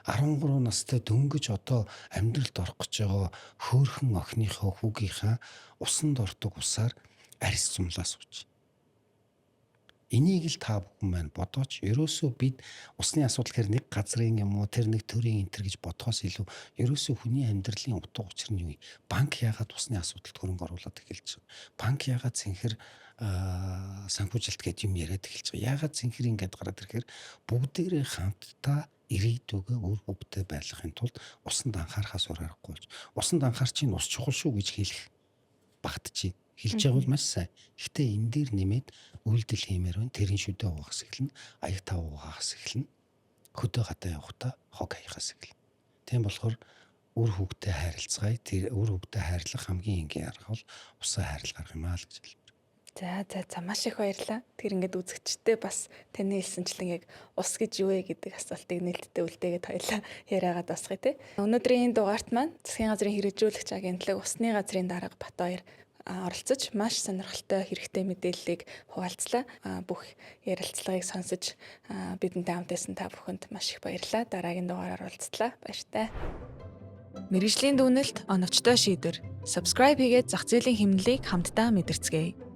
13 настай дөнгөж одоо амьдралд орох гэж байгаа хөөрхөн охиныхоо хүүгийнхаа усанд ордог усаар арьс зумлаа сууж. Энийг л та бүхэн маань бодооч. Ерөөсөө бид усны асуудал гэхэр нэг газрын юм уу тэр нэг төрийн энтер гэж бодхоос илүү ерөөсөө хүний амьдралын утга учир нь юу юм? Банк яагаад усны асуудалд хөрөнгө оруулаад эхэлж байгаа? Банк яагаад цэнхэр санхүүжилт гэдэг юм яриад эхэлж байгаа? Яагаад цэнхэр ингээд гараад ирэхээр бүгдээрээ хамтдаа ирээдүгөө үр хөвгтэй байлгахын тулд усанд анхаарахаас өөр аргагүй болж. Усанд анхаарч чинь ус чухал шүү гэж хэлэх багтжээ. Хэлж байгаа бол маш сайн. Гэхдээ энэ дээр нэмээд үйлдэл хиймээр байна. Тэрийн шүдэ угаахаас эхэлнэ. Аяг тав угаахаас эхэлнэ. Хөдөө гадаа явахдаа хог хаяхаас эхэлнэ. Тийм болохоор үр хөвгтэй харилцгаая. Тэр үр хөвгтэй хайрлах хамгийн энгийн арга бол усаа хайрлах арга юм аа л гэж хэлмээр. За за за маш их баярлалаа. Тэр ингээд үзэгчтэй бас таны хэлсэнчлэн яг ус гэж юу вэ гэдэг асуултыг нээлттэй үлдээгээд хоёлаа яриагаад дуусгая те. Өнөөдрийн дугаарт маань засгийн газрын хэрэгжүүлэгч агентлаг усны газрын дарга Батбаяр оролцож маш сонирхолтой хэрэгтэй мэдээллийг хуваалцлаа. Бүх ярилцлагыг сонсож бидэнтэй хамт байсан та бүхэнд маш их баярлалаа. Дараагийн дугаараар уулзлаа. Баяртай. Мэргэжлийн дүгнэлт оновчтой шийдвэр. Subscribe хийгээд зах зээлийн хэмнэлийг хамтдаа мэдэрцгээе.